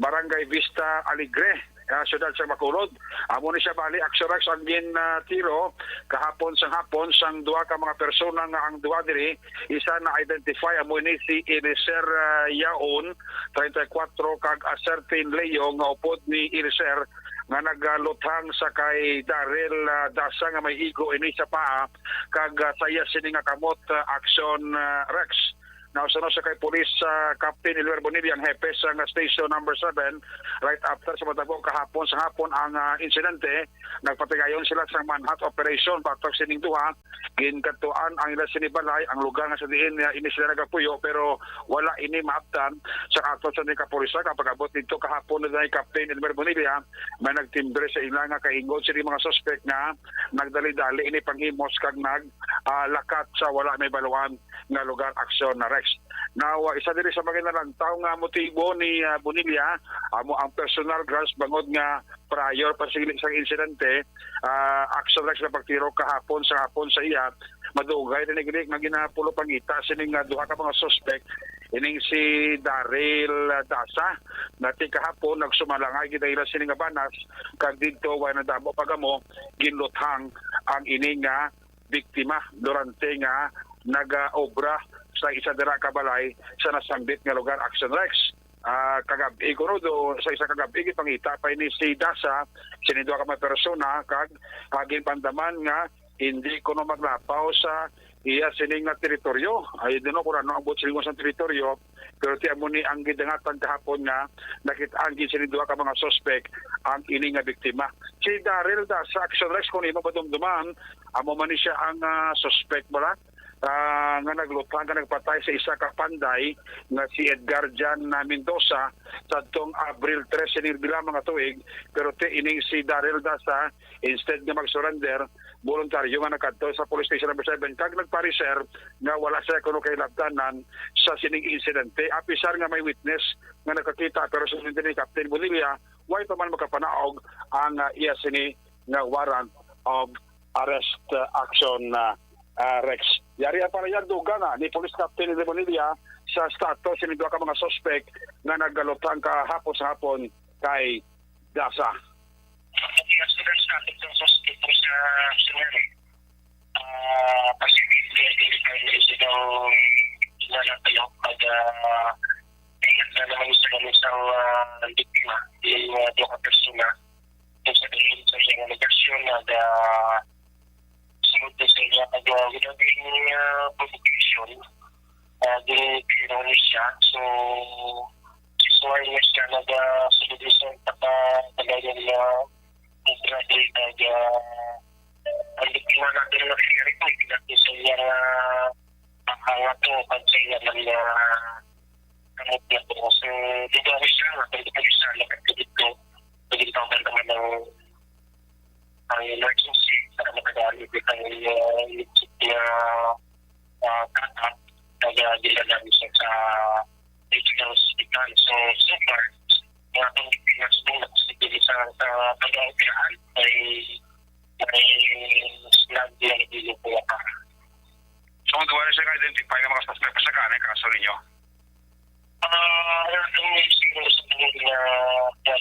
Barangay Vista Alegre, ah, siyudad sa Bacolod. Amo ni siya bali, Action Rex, ang gin, ah, tiro kahapon sang hapon sang duha ka mga persona nga ang duha diri, isa na-identify, amo ni si Eliezer, ah, Yaon, treinta y cuatro, kag Acertin Leo, nga upod ni Eliezer, nga nagaluthang sa kay Daryl, ah, Dasa, nga may igo ini sa paa, kag, ah, sa iya sini nga kamot, ah, Action, ah, Rex. Nausa na sa kay Police, ah, Captain Elmer Bonilla, ang hepe sa nga Station Number Seven, right after sa matabo kahapon sa hapon ang, ah, insidente, nagpatigayon sila sa manhunt operation batok sining duha. Ginkadtuan ang ila sini balay, ang lugar nga sa diin, ah, ini sila nagapuyo, pero wala ini maabtan. Sa ato sa ni kapulisan, kapag abot dito kahapon na ni Captain Elmer Bonilla, may nagtimbre sa ila nga kaingon sini mga suspek nga nagdali-dali ini panghimos kag nag, ah, lakat sa wala may baluan nga lugar, Action Rex. Now, ah, isa diri sa mga nalantaw nga motibo ni, ah, Bonilla, amo ang personal grudge bangod nga prior pa sini sang insidente, ah, Action Rex, nga pagtiro kahapon sa hapon sa iya. Madugay na gid nga ginapulo pangita sining, ah, duha ka mga suspek, ining si Daryl, ah, Dasa, nga ti kahapon nagsumalangay gid ang ila sini nga banas, kag didto way nadamo pag-amo, ginluthang ang ini nga biktima durante nga nagaobra sa isa dira ka balay sa nasambit nga lugar, Action Rex. Ah, kagab-i kuno do, sa isa kagab-i, gipangita pa ini si Dasa, sini duha ka mga persona, kag, ah, ginpandaman nga hindi kuno maglapaw sa iya sini nga teritoryo. Ay, di no kung ano ang buot silingon sa teritoryo, pero ti amo ni ang gidangatan kahapon nga nakit-an gid sini duha ka mga suspek ang ini nga biktima. Si Daryl Dasa, Action Rex, kung imo madumduman, amo man ni siya ang, ah, suspek bala, ah, nga nagluthang, nga nagpatay sa isa ka panday nga si Edgar Jan na Mendoza sadtong Abril tres sining dila mga tuig, pero ti ining si Daryl Dasa, instead nga mag-surrender, voluntaryo nga nakadto sa Police Station Number Seven kag nagpareser nga wala siya kuno kahilabtanan sa sining insidente. Apisar nga may witness nga nakakita, pero sa ni Captain Bonilla, way pa man makapanaog ang, ah, iya sini nga warrant of arrest, ah, Action, ah, ah, Rex. Yari ang panayag, dugang, ah, ni Police Captain Bonilla sa status sini duha ka mga suspek nga nagaluthang kahapon sa hapon kay Dasa. Ang students natin sa hospital sa Sinere, ah, positively identified na sila ng ilalatayo pag, ah, ingat na naman sa isang, ah, biktima, yung, ah, duha ka persona. Kung sa tingin sa iyang allegation, nag, ah, sunod na sa iya pag, ah, without any, ah, provocation, ah, ginpinangon niya siya. So, this morning na siya nag, ah, sunod na sa pagkakalayan na obra diri kag, ah, ang biktima natin na si Eric, may pinati sa iya nga, ah, nga to, pag sa iya man nga kamot na to. So, di ba siya, nga pwede pa siya, nakatulog to. Pwede pa naman ang, ang emergency para makagamit ang, ah, legit na, ah, backup, kaya dinala namin siya sa Regional Hospital. So, so far, mga pang Pilipinas po, nagsigil sa, sa pag-aoperahan ay, ay snag na nagiging po. So, ang duwa na siya identify ng mga suspect sa kanang kaso ninyo? Ah, ano itong siguro sa tingin na, na,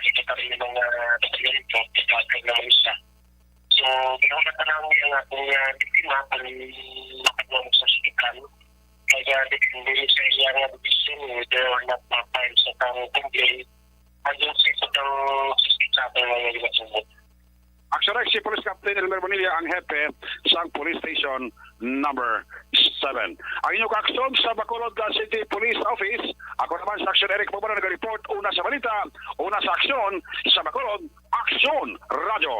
ito pa rin yung mga dokumento, ito naman siya. So, ginawa na lang ang ating, ah, biktima, ang makagawa sa ospital. Kaya depende sa iya nga decision, whether or not ma-file sa kang complaint, andun sa isang suspect sa ating mga iwasan. Actually, si Police Captain Elmer Bonilla ang hepe sa Police Station Number Seven. Ang inyong kaaksyon sa Bacolod, uh, City Police Office. Ako naman sa Action Eric Pabara, nag-report una sa balita, una sa aksyon sa Bacolod, Aksyon Radyo.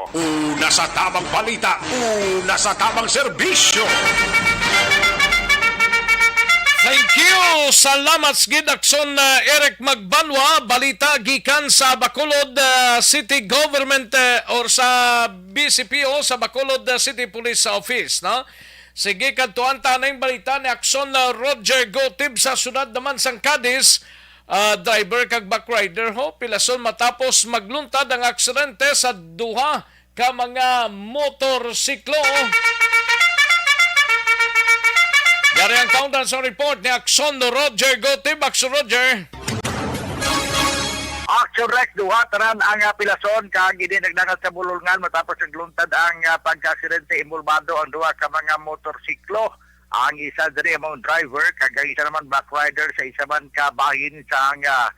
Una sa tamang balita, una sa tamang serbisyo. Thank you. Salamat sa gid, Aksyon, uh, Eric Magbanwa. Balita gikan sa Bacolod, uh, City Government, uh, or sa B C P O sa Bacolod, uh, City Police Office, no? Sige, kadtuan ta ning balita ni Aksyon, uh, Roger Gotib sa siyudad naman sang Cadiz. ah, driver kag backrider, ho, pilason matapos magluntad ang aksidente sa duha ka mga motorsiklo. Yari ang kaundan sa report ni Action Roger Gotib. Action Roger. Action Rex, duha tanan ang, ah, pilason kag ini nagdangat sa bulolngan matapos nagluntad ang, ah, pagkaaksidente. Inbolbado ang duha ka mga motorsiklo. Ang isa diri amo ang driver kag ang isa naman backrider sa isa man ka bahin sang, ah,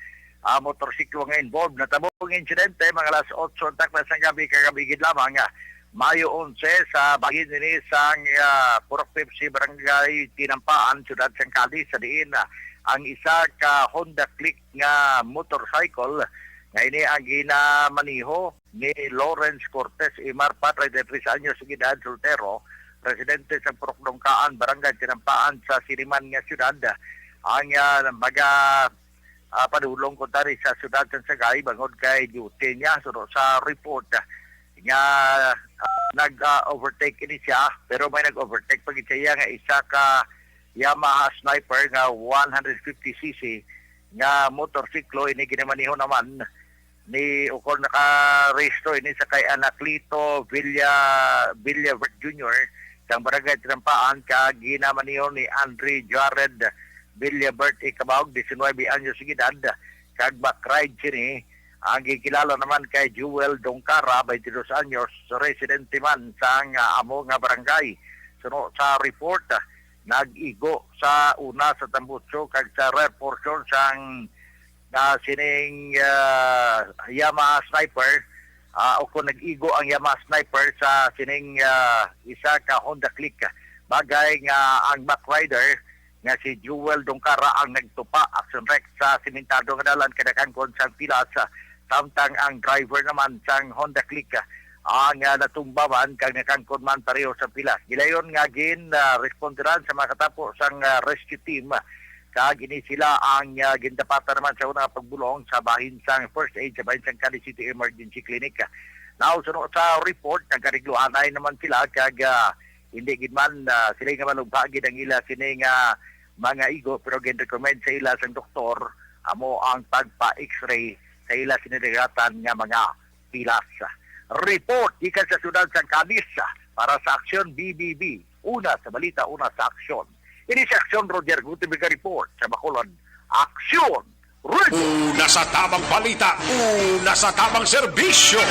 ah, motorsiklo nga involved. Natabo ang insidente mga alas otso ang takna sang gabi kagabi gid lamang, ah, Mayo onse, sa bahin ini sang, ah, Purok Pepsi, Barangay Tinampaan, Siyudad sang Cadiz, sa diin, ah, ang isa ka Honda Click nga motorcycle nga ini ang ginamaneho ni Lawrence Cortez Imar, treinta y tres anyos, edad, soltero, residente sa Purok Dongkaan, Barangay Tinampaan sa siniman nga siyudad. Ang, ah, maga-, ah, padulong kuntani sa siyudad sa Sagay bangod kay duty niya, suno sa report nga, ah, nag, ah, overtake ini siya, pero may nag-overtake pa gid sa iya nga isa ka Yamaha Sniper nga one hundred fifty C C nga motorsiklo. Ini ginamaneho naman ni, ukon nakarehistro ini sa kay Anacleto Villa, Villavert Junior sang Barangay Tinampaan, kag ginamaneho ni Andre Jared Villabert Ikabawg, diecinuebe anyos ang edad, kag back ride sini ang gikilala naman kay Jewel Dongkara, twenty-dos anyos, residente man sang, ah, amo nga barangay. Suno sa report, ah, nag-igo sa una sa tambutso kag sa rear portion sang, ah, sining, ah, Yamaha Sniper, ah, o kung nag-igo ang Yamaha Sniper sa sining, ah, isa ka Honda Click. Bagay nga ang backrider nga si Jewel Dongkara ang nagtupa, Action Rex, sa simentado nga dalan kay nakangkon sang pilas, ah, samtang ang driver naman sang Honda Click, ah, ang, ah, natumba man kag nakangkon man pareho sa pilas. Gilayon nga gin, ah, responderan sa mga katapo sang, ah, rescue team, ah, kag ini sila ang, ah, gindapatan naman sa una nga pagbulong sa bahin sang first aid sa bahin sang Cadiz City Emergency Clinic. Now, suno sa report, nagkarigluhanay naman sila kag, ah, hindi gid man, ah, sila nga malubha gid ang ila sini nga mga igo, pero gin-recommend sa ila sang doktor amo ang pagpa-X-ray sa ila sini dagatan nga mga pilas. Report gikan sa siyudad sang Cadiz para sa Aksyon B B B. Una sa balita, una sa aksyon. Ini si Aksyon Roger Gutierrez report sa Bacolod. Aksyon! Una sa tamang balita, una sa tamang serbisyo.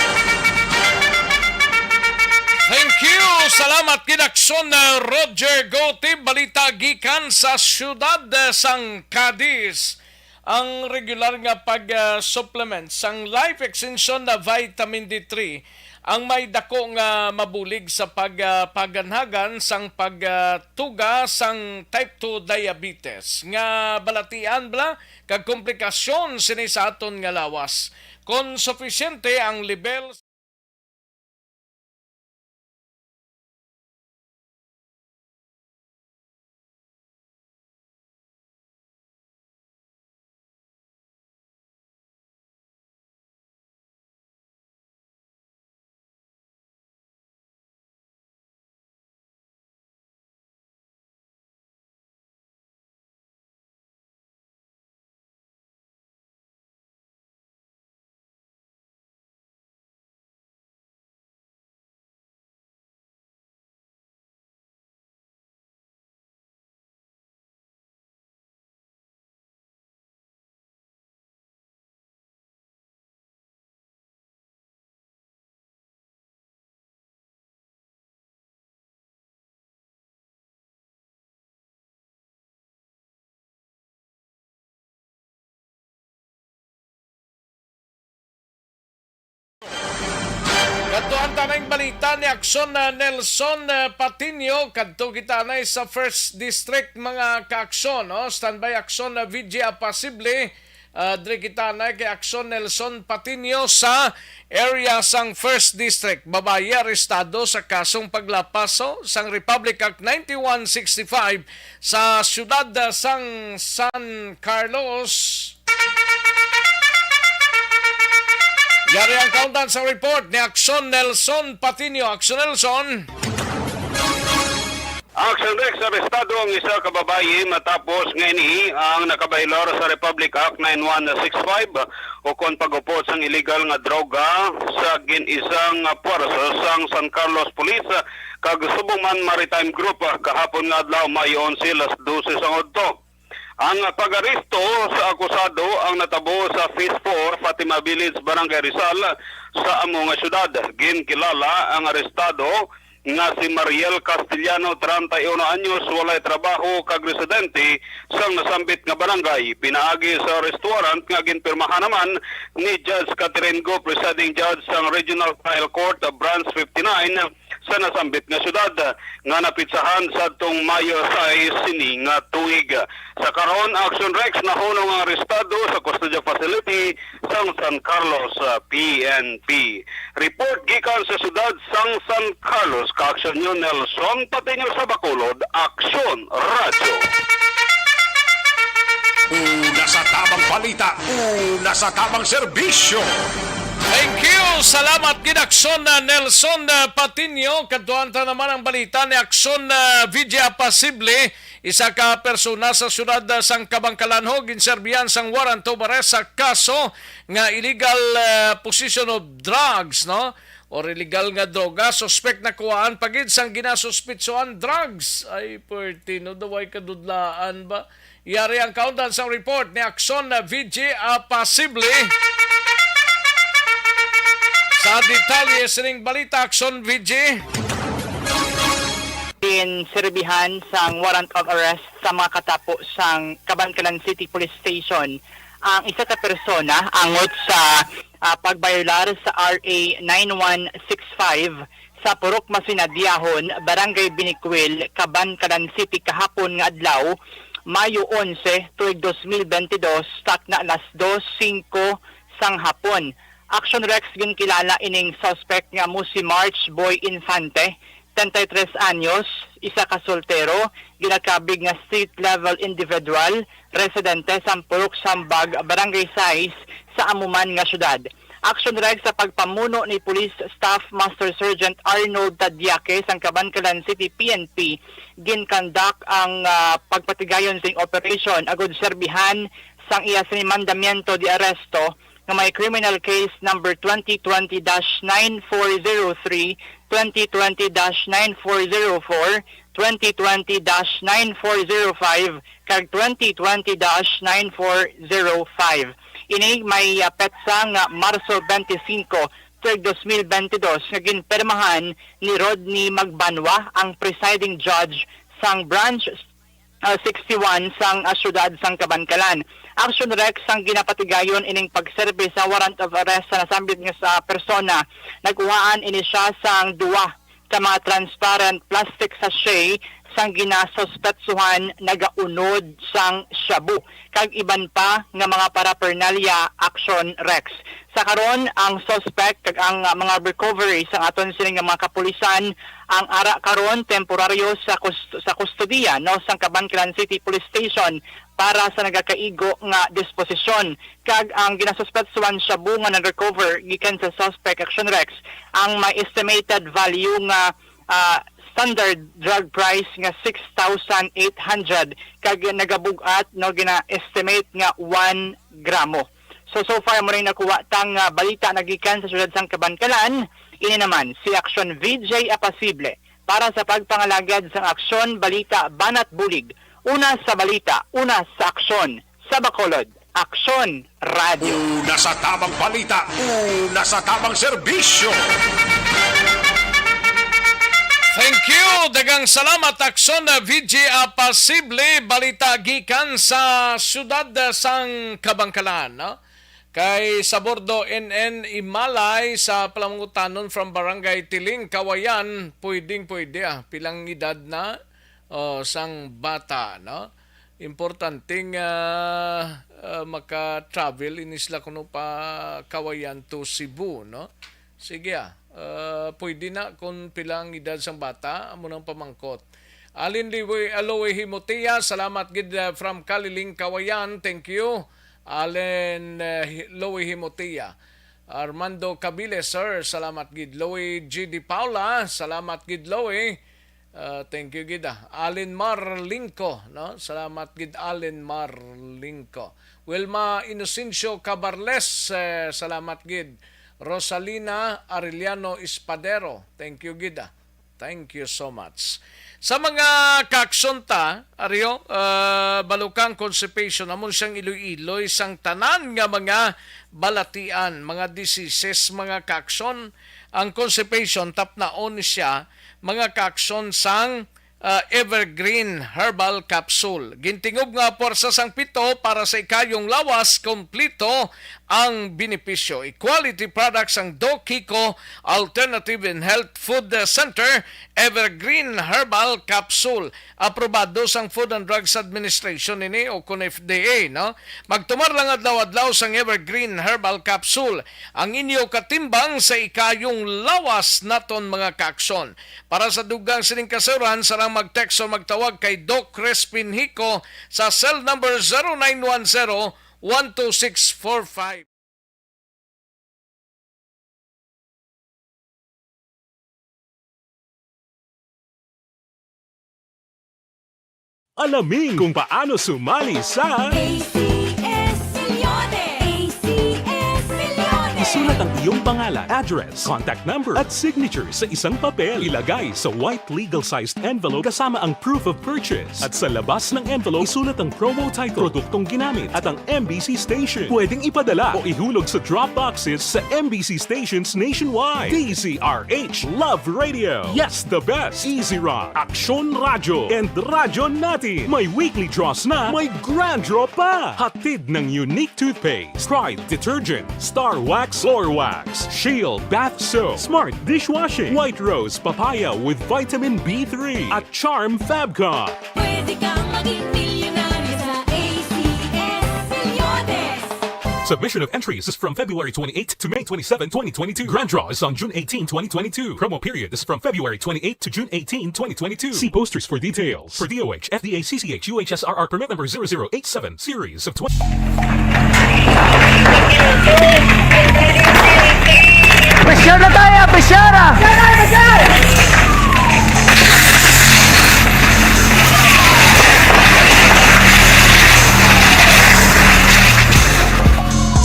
Thank you. Salamat, Kinaksyon, uh, Roger Gotib. Balita gikan sa siyudad, uh, sang Cadiz. Ang regular nga pag, uh, supplement sang Life Extension na Vitamin D three ang may dako nga mabulig sa pag, ah, paganhagan sang pagtuga sang type two diabetes nga balatian bala kag komplikasyon sini sa aton nga lawas. Kon sufisyente ang level Kadtuan ta na ang balita ni Aksyon, ah, Nelson, ah, Patiño. Kadto kita na sa First District, mga ka-Aksyon, no? Standby Aksyon, ah, V G Apacible. Ah, diri kita na kay Aksyon Nelson Patiño sa area sang First District. Babayi arestado sa kasong paglapas, oh, sang Republic Act ninety-one sixty-five sa siyudad, ah, sang San Carlos. Yari ang kaundan sa report ni Aksyon Nelson Patiño. Aksyon Nelson. Action Rex, arestado ang isa ka babayi matapos nga ini ang nakabahilar sa Republic Act nine one six five, ukon pag-upod sang illegal nga droga sa gin-isa nga puwersa sang San Carlos Police kag Subuman Maritime Group kahapon nga adlaw, Mayo onse, alas dose sang udto. Ang pag-aresto sa akusado ang natabo sa Phase four, Fatima Village, Barangay Rizal, sa amo nga syudad. Ginkilala ang arestado nga si Mariel Castellano, treinta y uno anyos, walay trabaho kag residente sang nasambit nga barangay. Pinaagi sa arrest warrant nga ginpirmahan naman ni Judge Catherine Go, presiding judge sang Regional Trial Court, Branch fifty-nine, sa nasambit nga syudad, nga napitsahan sadtong Mayo sais sini nga tuig. Sa karon, Action Rex, nahunong ang arestado sa custodial facility sang San Carlos, ah, P N P. Report gikan sa syudad sang San Carlos, ka-action niyo Nelson Patiño sa Bacolod, Action Radio. Una sa tabang balita, una sa tabang serbisyo. Thank you. Salamat gid, Action, ah, Nelson, ah, Patiño. Kadtuan ta naman ang balita ni Action, ah, V J Apasible, isa ka persona sa siyudad, ah, sang Kabankalan, ho, ginserbihan sang warrant of arrest sa kaso nga illegal, ah, possession of drugs, no? Or illegal nga droga. Suspek nakuhaan pa gid sang ginasuspitsuhan drugs. Ay, perti, no? Daw ay kadudlaan ba? Yari ang kaundan sang report ni Action V G Apasible. Sa detalye sining balita, Action V G. Ginserbihan sang warrant of arrest sa mga katapo sang Kabankalan City Police Station ang isa ka persona angot sa, ah, pagbayolar sa R A nine one six five sa Purok Masinadiyahon, Barangay Binikwil, Kabankalan City, kahapon nga adlaw, Mayo onse, tuig dos mil bentidós, takna alas dos singko sang hapon. Action Rex, ginkilala ining suspect nga amo si March Boy Infante, treinta y tres anyos, isa ka soltero, ginakabig nga street level individual, residente sa Purok Sambag, Barangay sais, sa amo man nga syudad. Action Rex, sa pagpamuno ni Police Staff Master Sergeant Arnold Tadiaque sang Kabankalan City P N P, ginkandak ang, ah, pagpatigayon sing operation agud serbihan sang iya sini mandamiento de arresto nga may criminal case number twenty twenty dash nine four zero three, twenty twenty dash nine four zero four, twenty twenty dash nine four zero five, kag twenty twenty dash nine four zero five. Ini may, ah, petsa nga Marso twenty-five, tuig dos mil bentidós, nga ginpirmahan ni Rodney Magbanwa, ang presiding judge sang Branch, ah, sixty-one sang, ah, siyudad sang Kabankalan. Action Rex, ang ginapatigayon ining pagserbi sa warrant of arrest sa nasambit nga sa persona. Nagkuhaan ini siya sang duwa ka mga transparent plastic sachet sang ginasuspetsuhan nagaunod sang shabu, kag iban pa nga mga paraphernalia, Action Rex. Sa karon, ang suspect kag ang, ah, mga recovery sang aton sini nga mga kapulisan ang ara karon temporaryo sa kus-, sa kustodiya, no, sang Kabankalan City Police Station para sa nagakaigo nga disposisyon. Kag ang ginasuspetsuhan shabu nga nag-recover gikan sa suspect, Action Rex, ang may estimated value nga, ah, standard drug price nga six thousand eight hundred, kag nagabug-at, no, gina-estimate nga one gramo. So, so far, mo rin nakuha tang, ah, balita nagikan sa siyudad sang Kabankalan. Ini naman si Action V J Apasible para sa pagpangalagad sang Aksyon, Balita, Banat Bulig. Una sa balita, una sa aksyon. Sa Bacolod, Aksyon Radio. Una sa tabang balita, una sa tabang serbisyo. Thank you. Daghang salamat, Aksyon V J Apasible. Balita gikan sa siyudad sang Kabankalan, no? Kay Sabordo N N Imalay sa Palamangutanon from Barangay Tiling, Kawayan, pwedeng pwede, ah. Pilang edad na, oh, sang bata, no? Importante nga, ah, maka-travel ini sila kuno pa Kawayan to Cebu, no? Sige, ah. Ah, pwede na kung pila ang edad sang bata, amo nang pamangkot. Alin Liwe, Aloy Himotea, salamat gid, ah, from Kaliling, Kawayan. Thank you. Alin, ah, Hi-, Loy Himotea. Armando Cabile, sir, salamat gid. Loy G D Paula, salamat gid, Loy. Ah, thank you gid, ah. Allen Marlingco, no? Salamat gid, Allen Marlingco. Wilma Inocencio Cabarles, eh, salamat gid. Rosalina Arellano Espadero, thank you gid, ah. Thank you so much. Sa mga kaakson ta, Ario, ah, balukang constipation, amo siyang iloy-iloy sang tanan nga mga balatian, mga diseases, mga kaakson. Ang constipation, tapnaon siya, mga kaakson sang, ah, Evergreen Herbal Capsule. Gintingob nga puwersa sang pito para sa ikayong lawas, kompleto ang benepisyo. Quality products ang Doc Kiko Alternative and Health Food Center Evergreen Herbal Capsule. Aprobado sang Food and Drugs Administration ini o kon F D A, no? Magtumar lang adlaw-adlaw sang Evergreen Herbal Capsule, ang inyo katimbang sa ikayong lawas naton, mga kaakson. Para sa dugang sining kasayuran, sa lang mag-text o magtawag kay Doc Crispin Hico sa cell number zero nine one zero one two six four five. Alamin kung paano sumali sa A C S Millones! A C S Millones! Isulat ang iyong pangalan, address, contact number, at signature sa isang papel. Ilagay sa white legal-sized envelope kasama ang proof of purchase. At sa labas ng envelope, isulat ang promo title, produktong ginamit, at ang M B C station. Pwedeng ipadala o ihulog sa drop boxes sa M B C stations nationwide. D Z R H Love Radio. Yes, the best. Easy Rock, Aksyon Radyo, and Radyo Natin. May weekly draws na, may grand draw pa. Hatid ng Unique Toothpaste, Pride Detergent, Star Wax, Floor Wax, Shield Bath Soap, Smart Dishwashing, White Rose Papaya with Vitamin B three, at Charm Fabcon. Pwede kang maging milyonaryo sa A C S Millones. Submission of entries is from February twenty-eight to May twenty-seven, twenty twenty-two. Grand draw is on June eighteen, twenty twenty-two. Promo period is from February twenty-eight to June eighteen, twenty twenty-two. See posters for details. For D O H, F D A, C C H, U H S R R permit number zero zero eight seven, series of twenty. Pressure na tayo, pressure na!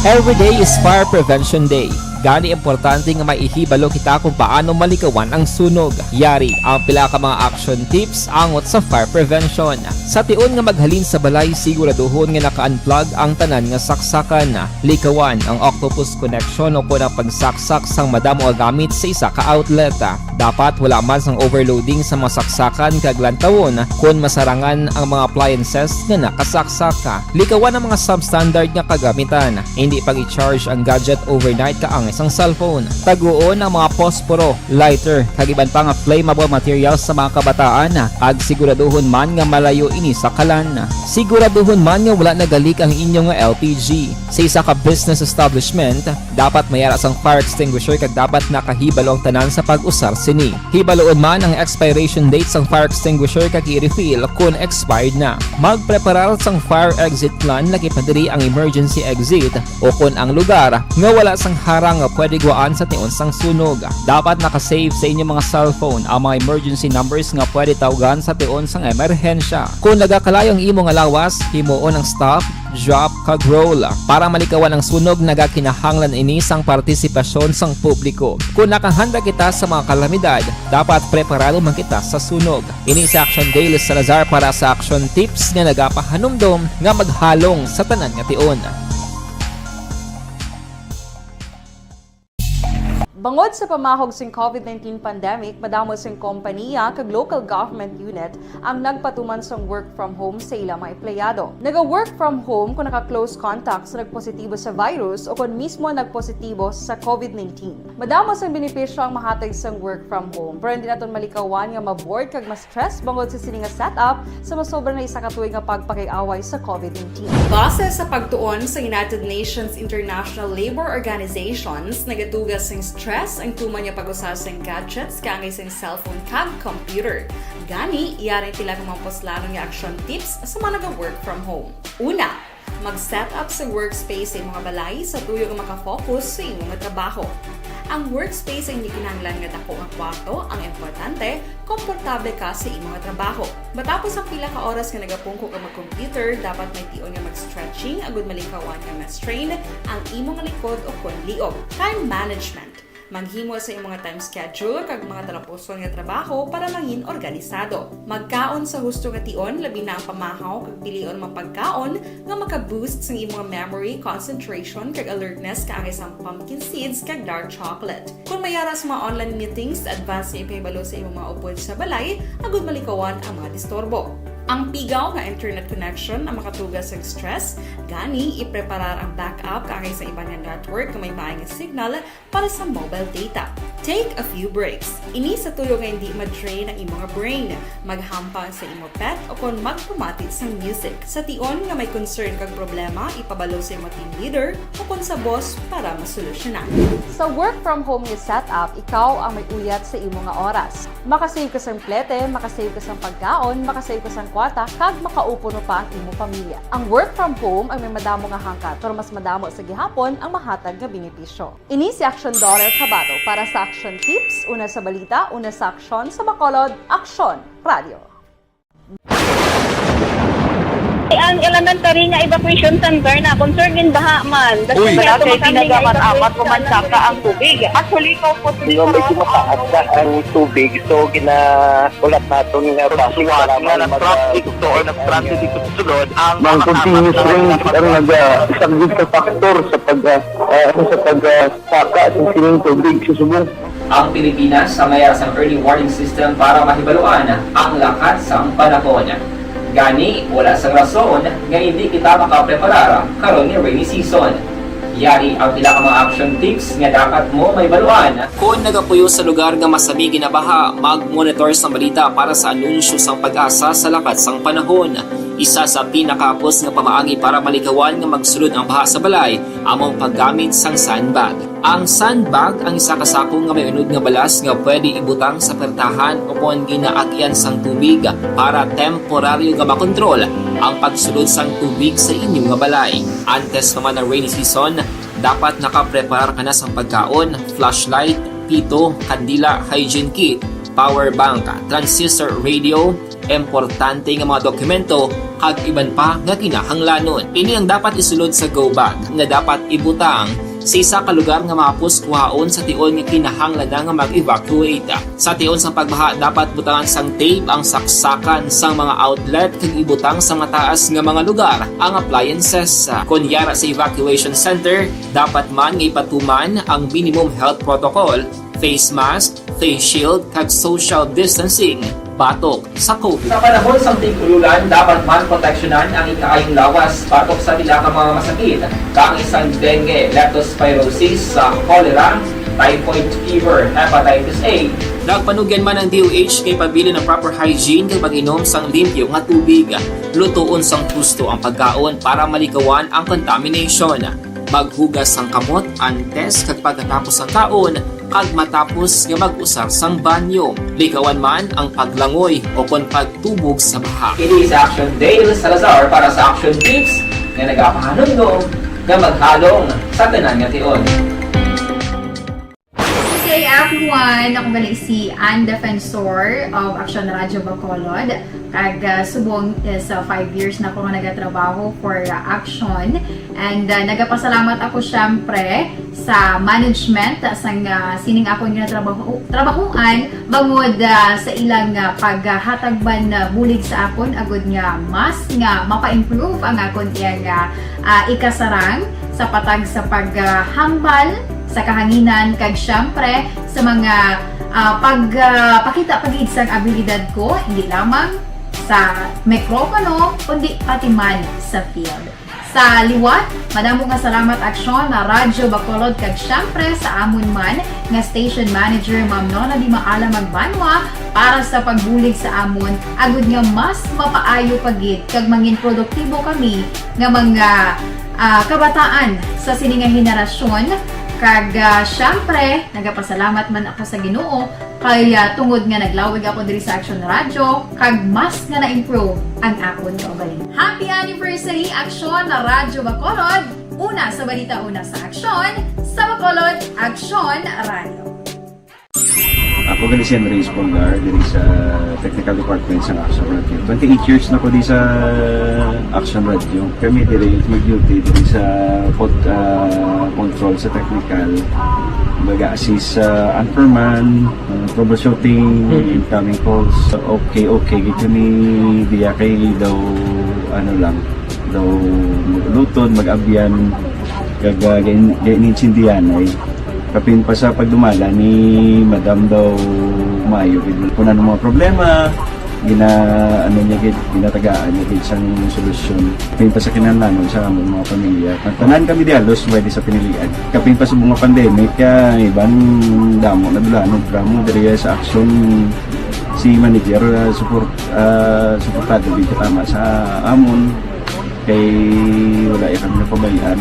Every day is Fire Prevention Day. Gani, importante nga may ihibalo kita kung paano malikawan ang sunog. Yari ang pila ka mga action tips angot sa fire prevention. Sa tion nga maghalin sa balay, siguraduhon nga naka-unplug ang tanan nga saksakan. Likawan ang octopus connection o kon ang pagsaksak sang madamo nga gamit sa isa ka outlet. Dapat wala man sang overloading sa mga saksakan kag lantawon kon masarangan ang mga appliances nga nakasaksak. Likawan ang mga substandard nga kagamitan. Indi pag-i-charge ang gadget overnight kaangay sang cellphone. Taguon ang mga posporo, lighter, kag iban pa nga flammable materials sa mga kabataan, kag siguraduhon man nga malayo ini sa kalan. Siguraduhon man nga wala nagalik ang inyo nga L P G. Sa isa ka business establishment, dapat may ara sang fire extinguisher kag dapat nakahibalo ang tanan sa pag-usar sini. Hibaloon man ang expiration date sang fire extinguisher kag i-refill kon expired na. Magpreparar sang fire exit plan, lakip na diri ang emergency exit o kon ang lugar nga wala sang harang nga pwede guwaan sa tion sang sunog. Dapat naka-save sa inyo mga cellphone ang mga emergency numbers nga pwede tawgan sa tion sang emerhensya. Kon nagakalayo ang imo nga lawas, himuon ang stop, drop, kag roll. Para malikawan ang sunog, nagakinahanglan ini sang partisipasyon sang publiko. Kon nakahanda kita sa mga kalamidad, dapat preparado man kita sa sunog. Ini si Action Dale Salazar para sa Action Tips nga nagapahanumdom nga maghalong sa tanan nga tion. Bangod sa pamahog sing COVID nineteen pandemic, madamo sing kompanya kag local government unit ang nagpatuman sang work from home sa ila mga empleyado. Naga-work from home kon naka-close contact sa nagpositibo sa virus o kon mismo nagpositibo sa COVID nineteen. Madamo sang benepisyo ang mahatag sang work from home, pero hindi naton malikawan nga ma-bored kag ma-stress bangod sa sini nga setup sa masobra na isa ka tuig nga pagpakig-away sa COVID nineteen. Base sa pagtuon sa United Nations International Labour Organizations, nagaduga sing stress ang tuman nga pag-usa sing gadgets kaangay sing cellphone kag computer. Gani, yari ang pila ka mga puslanon nga action tips sa mga naga-work from home. Una, mag-set up sa workspace sa imong balay sa tuyo nga maka-focus sa imong trabaho. Ang workspace ang inyo kinahanglan nga dako nga kwarto. Ang importante, komportable ka sa imo nga trabaho. Matapos ang pila ka oras nga nagapungko ka mag-computer, dapat may tion nga mag-stretching agud malikawan nga ma-strain ang imo nga likod o kon liog. Time management. Maghimo sa imo nga time schedule kag mga talapuson nga trabaho para mangin organisado. Magkaon sa husto nga tion, labi na ang pamahaw kag pilion mga pagkaon nga maka-boost sang imo nga memory, concentration, kag alertness kaangay sang pumpkin seeds kag dark chocolate. Kung may ara sa mga online meetings, advance nga ipahibalo sa imo mga upod sa balay agud malikawan ang mga disturbo. Ang pigaw nga internet connection ang makatuga sa stress, gani ipreparar ang backup kaangay sa iban nga network nga may maay nga signal para sa mobile data. Take a few breaks. Ini sa tuyo nga hindi ma-drain ang imo nga brain. Maghampang sa imo pet o kon magpamati sang music. Sa tion nga may concern kag problema, ipabalo sa imo team leader o kon sa boss para masolusyonan. Sa work from home nga setup, ikaw ang may uyat sa imo nga oras. Makasave ka sang plete, makasave ka sang pagkaon, makasave ka sang kwarta, kag makaupo pa ang imo pamilya. Ang work from home ang may madamo nga hangkat, pero mas madamo sa gihapon ang mahatag nga benepisyo. Ini si Aksyon Daughter Kabato para sa Aksyon Tips, una sa balita, una sa aksyon, sa Bacolod, Aksyon Radio. Ang elementary nga evacuation center na concern gin baha man. Uy. Wala kay tinaga man amat ko man saka ang tubig. Actually, ko po. Medyo mataas na ang tubig, so gina-, ulat naton nga basi nga nag-traffic to or nag-transit dito sa sulod ang mga continuous rain ang naga-, isa gid ka factor sa pag, ah, ah, sa pag, ah, saka sa sining tubig sa subong. Ang Pilipinas ang may sang early warning system para mahibaluan ang lakat sang panahon. Gani, wala sang rason nga hindi kita makapreparar karon nga rainy season. Yari ang pila ka mga action tips nga dapat mo mahibaluan. Kon nagapuyo sa lugar nga masami ginabaha, mag-monitor sang balita para sa anunsyo sang PAGASA sa lakat sang panahon. Isa sa pinakahapos nga pamaagi para malikawan nga magsulod ang baha sa balay amo ang paggamit sang sandbag. Ang sandbag ang isa ka sako nga may unod nga balas nga pwede ibutang sa pertahan o kon ginaag-ian sang tubig para temporaryo nga makontrol ang pagsulod sang tubig sa inyo nga balay. Antes pa man ang rainy season, dapat nakapreparar ka na sang pagkaon, flashlight, pito, kandila, hygiene kit, power bank, transistor radio, importante nga mga dokumento, kag iban pa nga kinahanglanon. Ini ang dapat isulod sa go bag nga dapat ibutang sa isa ka lugar nga mahapos kuhaon sa tion nga kinahanglan na nga mag-evacuate. Sa tion sang pagbaha, dapat butangan sang tape ang saksakan sang mga outlet kag ibutang sa mataas nga mga lugar ang appliances. Kon yara sa evacuation center, dapat man nga ipatuman ang minimum health protocol, face mask, face shield, kag social distancing batok sa COVID. Sa panahon sang tig-ululan, dapat man proteksyonan ang ikaayong lawas batok sa pila ka mga masakit, kaangay sang dengue, leptospirosis, sa cholera, typhoid fever, hepatitis A. Nagpanugyan man ang D O H nga ipabilin ang proper hygiene kag mag-inom sang limpyo nga tubig. Lutoon sang husto ang pagkaon para malikawan ang contamination. Maghugas sang kamot antes kag pagkatapos sang kaon, kag matapos nga mag-usar sang banyo. Likawan man ang paglangoy o kon pagtubog sa baha. Ini si Action Dale Salazar para sa Action Tips nga nagapahanumdom nga maghalong sa tanan nga tion. Good day, everyone! Ako gali si Ann Defensor of Action Radyo Bacolod. Kag, ah, subong is, ah, five years na ako nga nagatrabaho for, ah, Action. And, ah, nagapasalamat ako, syempre, sa management, ah, sang, ah, sining akon nga trabaho, trabahuan, bangod, ah, sa ilang, ah, paghatag man, ah, bulig sa akon, agud nga mas nga mapa-improve ang akon iyang, ah, ah, ikasarang sa patag sa paghambal sa kahanginan, kag, syempre, sa mga, ah, pag, ah, pakita pa gid sang abilidad ko, hindi lamang sa mikropono, kundi pati man sa field. Sa liwat, madamo nga salamat, Aksyon, na Radyo Bacolod, kag syempre sa amon man nga station manager, Ma'am Nona Di Maala Magbanwa, para sa pagbulig sa amon, agud nga mas mapaayo pa gid kag mangin produktibo kami nga mga, ah, kabataan sa sini nga henerasyon. Kag, ah, syempre, nagapasalamat man ako sa Ginoo kay, ah, tungod nga naglawig ako diri sa Action Radyo, kag mas nga na-improve ang akon kaugalingon. Happy anniversary, Aksyon na Radyo Bacolod! Una sa balita, una sa aksyon, sa Bacolod, Aksyon Radio. Ako gali si Henry Espolgar, diri sa technical department sa Aksyon Radio. Twenty-eight years na ko di sa Aksyon Radio. Kami diri mag-duty diri sa pod, ah, control sa technical. Mag-assist sa anchorman, ah, troubleshooting, incoming calls. Okay, okay, gid kami diya kay daw, ano lang, daw mag-ulutod, mag-abyan, kag, ah, gain-, gain-, intindihan ay kapin pa sa pagdumala ni Madam daw maayo gid. Kung ano mga problema, gina-, ano niya gid, ginatagaan niya gid sang solusyon. Kapin pa sa kinahanglanon sa amon mga pamilya. Ang tanan kami di halos pwede sa pinilian. Kapin pa sa mga pandemic, kaya iban damo na dula, no, drama diri sa Aksyon si manager, ah, support, ah, suportado gid tama sa amon. Kay wala ya kami napabayaan.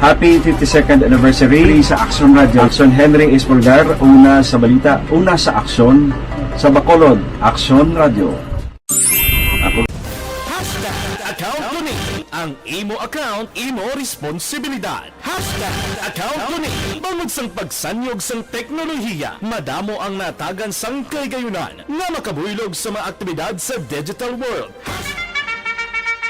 Happy fifty-second anniversary sa Aksyon Radio. Aksyon Henry Espolgar, una sa balita, una sa aksyon, sa Bacolod, Aksyon Radio. Ako Hashtag account ko ni. Ang imo account, imo responsibilidad. Hashtag account ko ni. Bangod sang pagsanyog sang teknolohiya, madamo ang natagan sang kahigayunan nga makabuylog sa mga aktibidad sa digital world.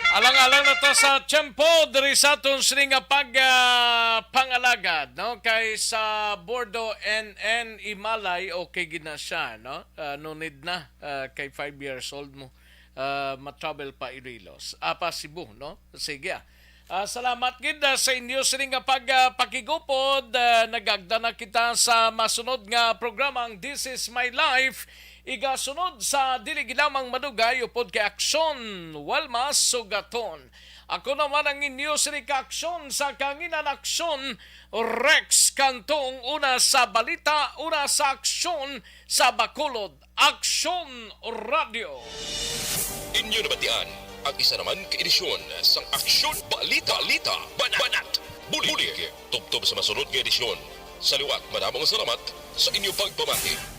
Alang-alang na ta sa tiyempo diri sa aton sini nga pag, ah, pangalagad, no? Kay sa Bordo N N Imalay, okay gid na siya, no? Ah, no need na, ah, kay five years old mo. Ah, ma-travel pa Iloilos. Ah, pa Cebu, no? Sige, ah. Ah, salamat gid, ah, sa inyo sini nga pag, ah, pakigupod. Ah, nagagda na kita sa masunod nga programang This Is My Life. Igasunod sa dili gid lamang madugay upod kay Aksyon, Walma Sugaton. Ako naman ang inyo sini ka Aksyon sa kanginan, Aksyon, Rex Cantong, una sa balita, una sa aksyon sa Bacolod, Aksyon Radio. Inyo nabatian ang isa naman ka edisyon sang Aksyon Balita, Balita, Banat, Banat, Bulig. Tubtob sa masunod nga edisyon. Sa liwat, madamo nga salamat sa inyo pagpamati.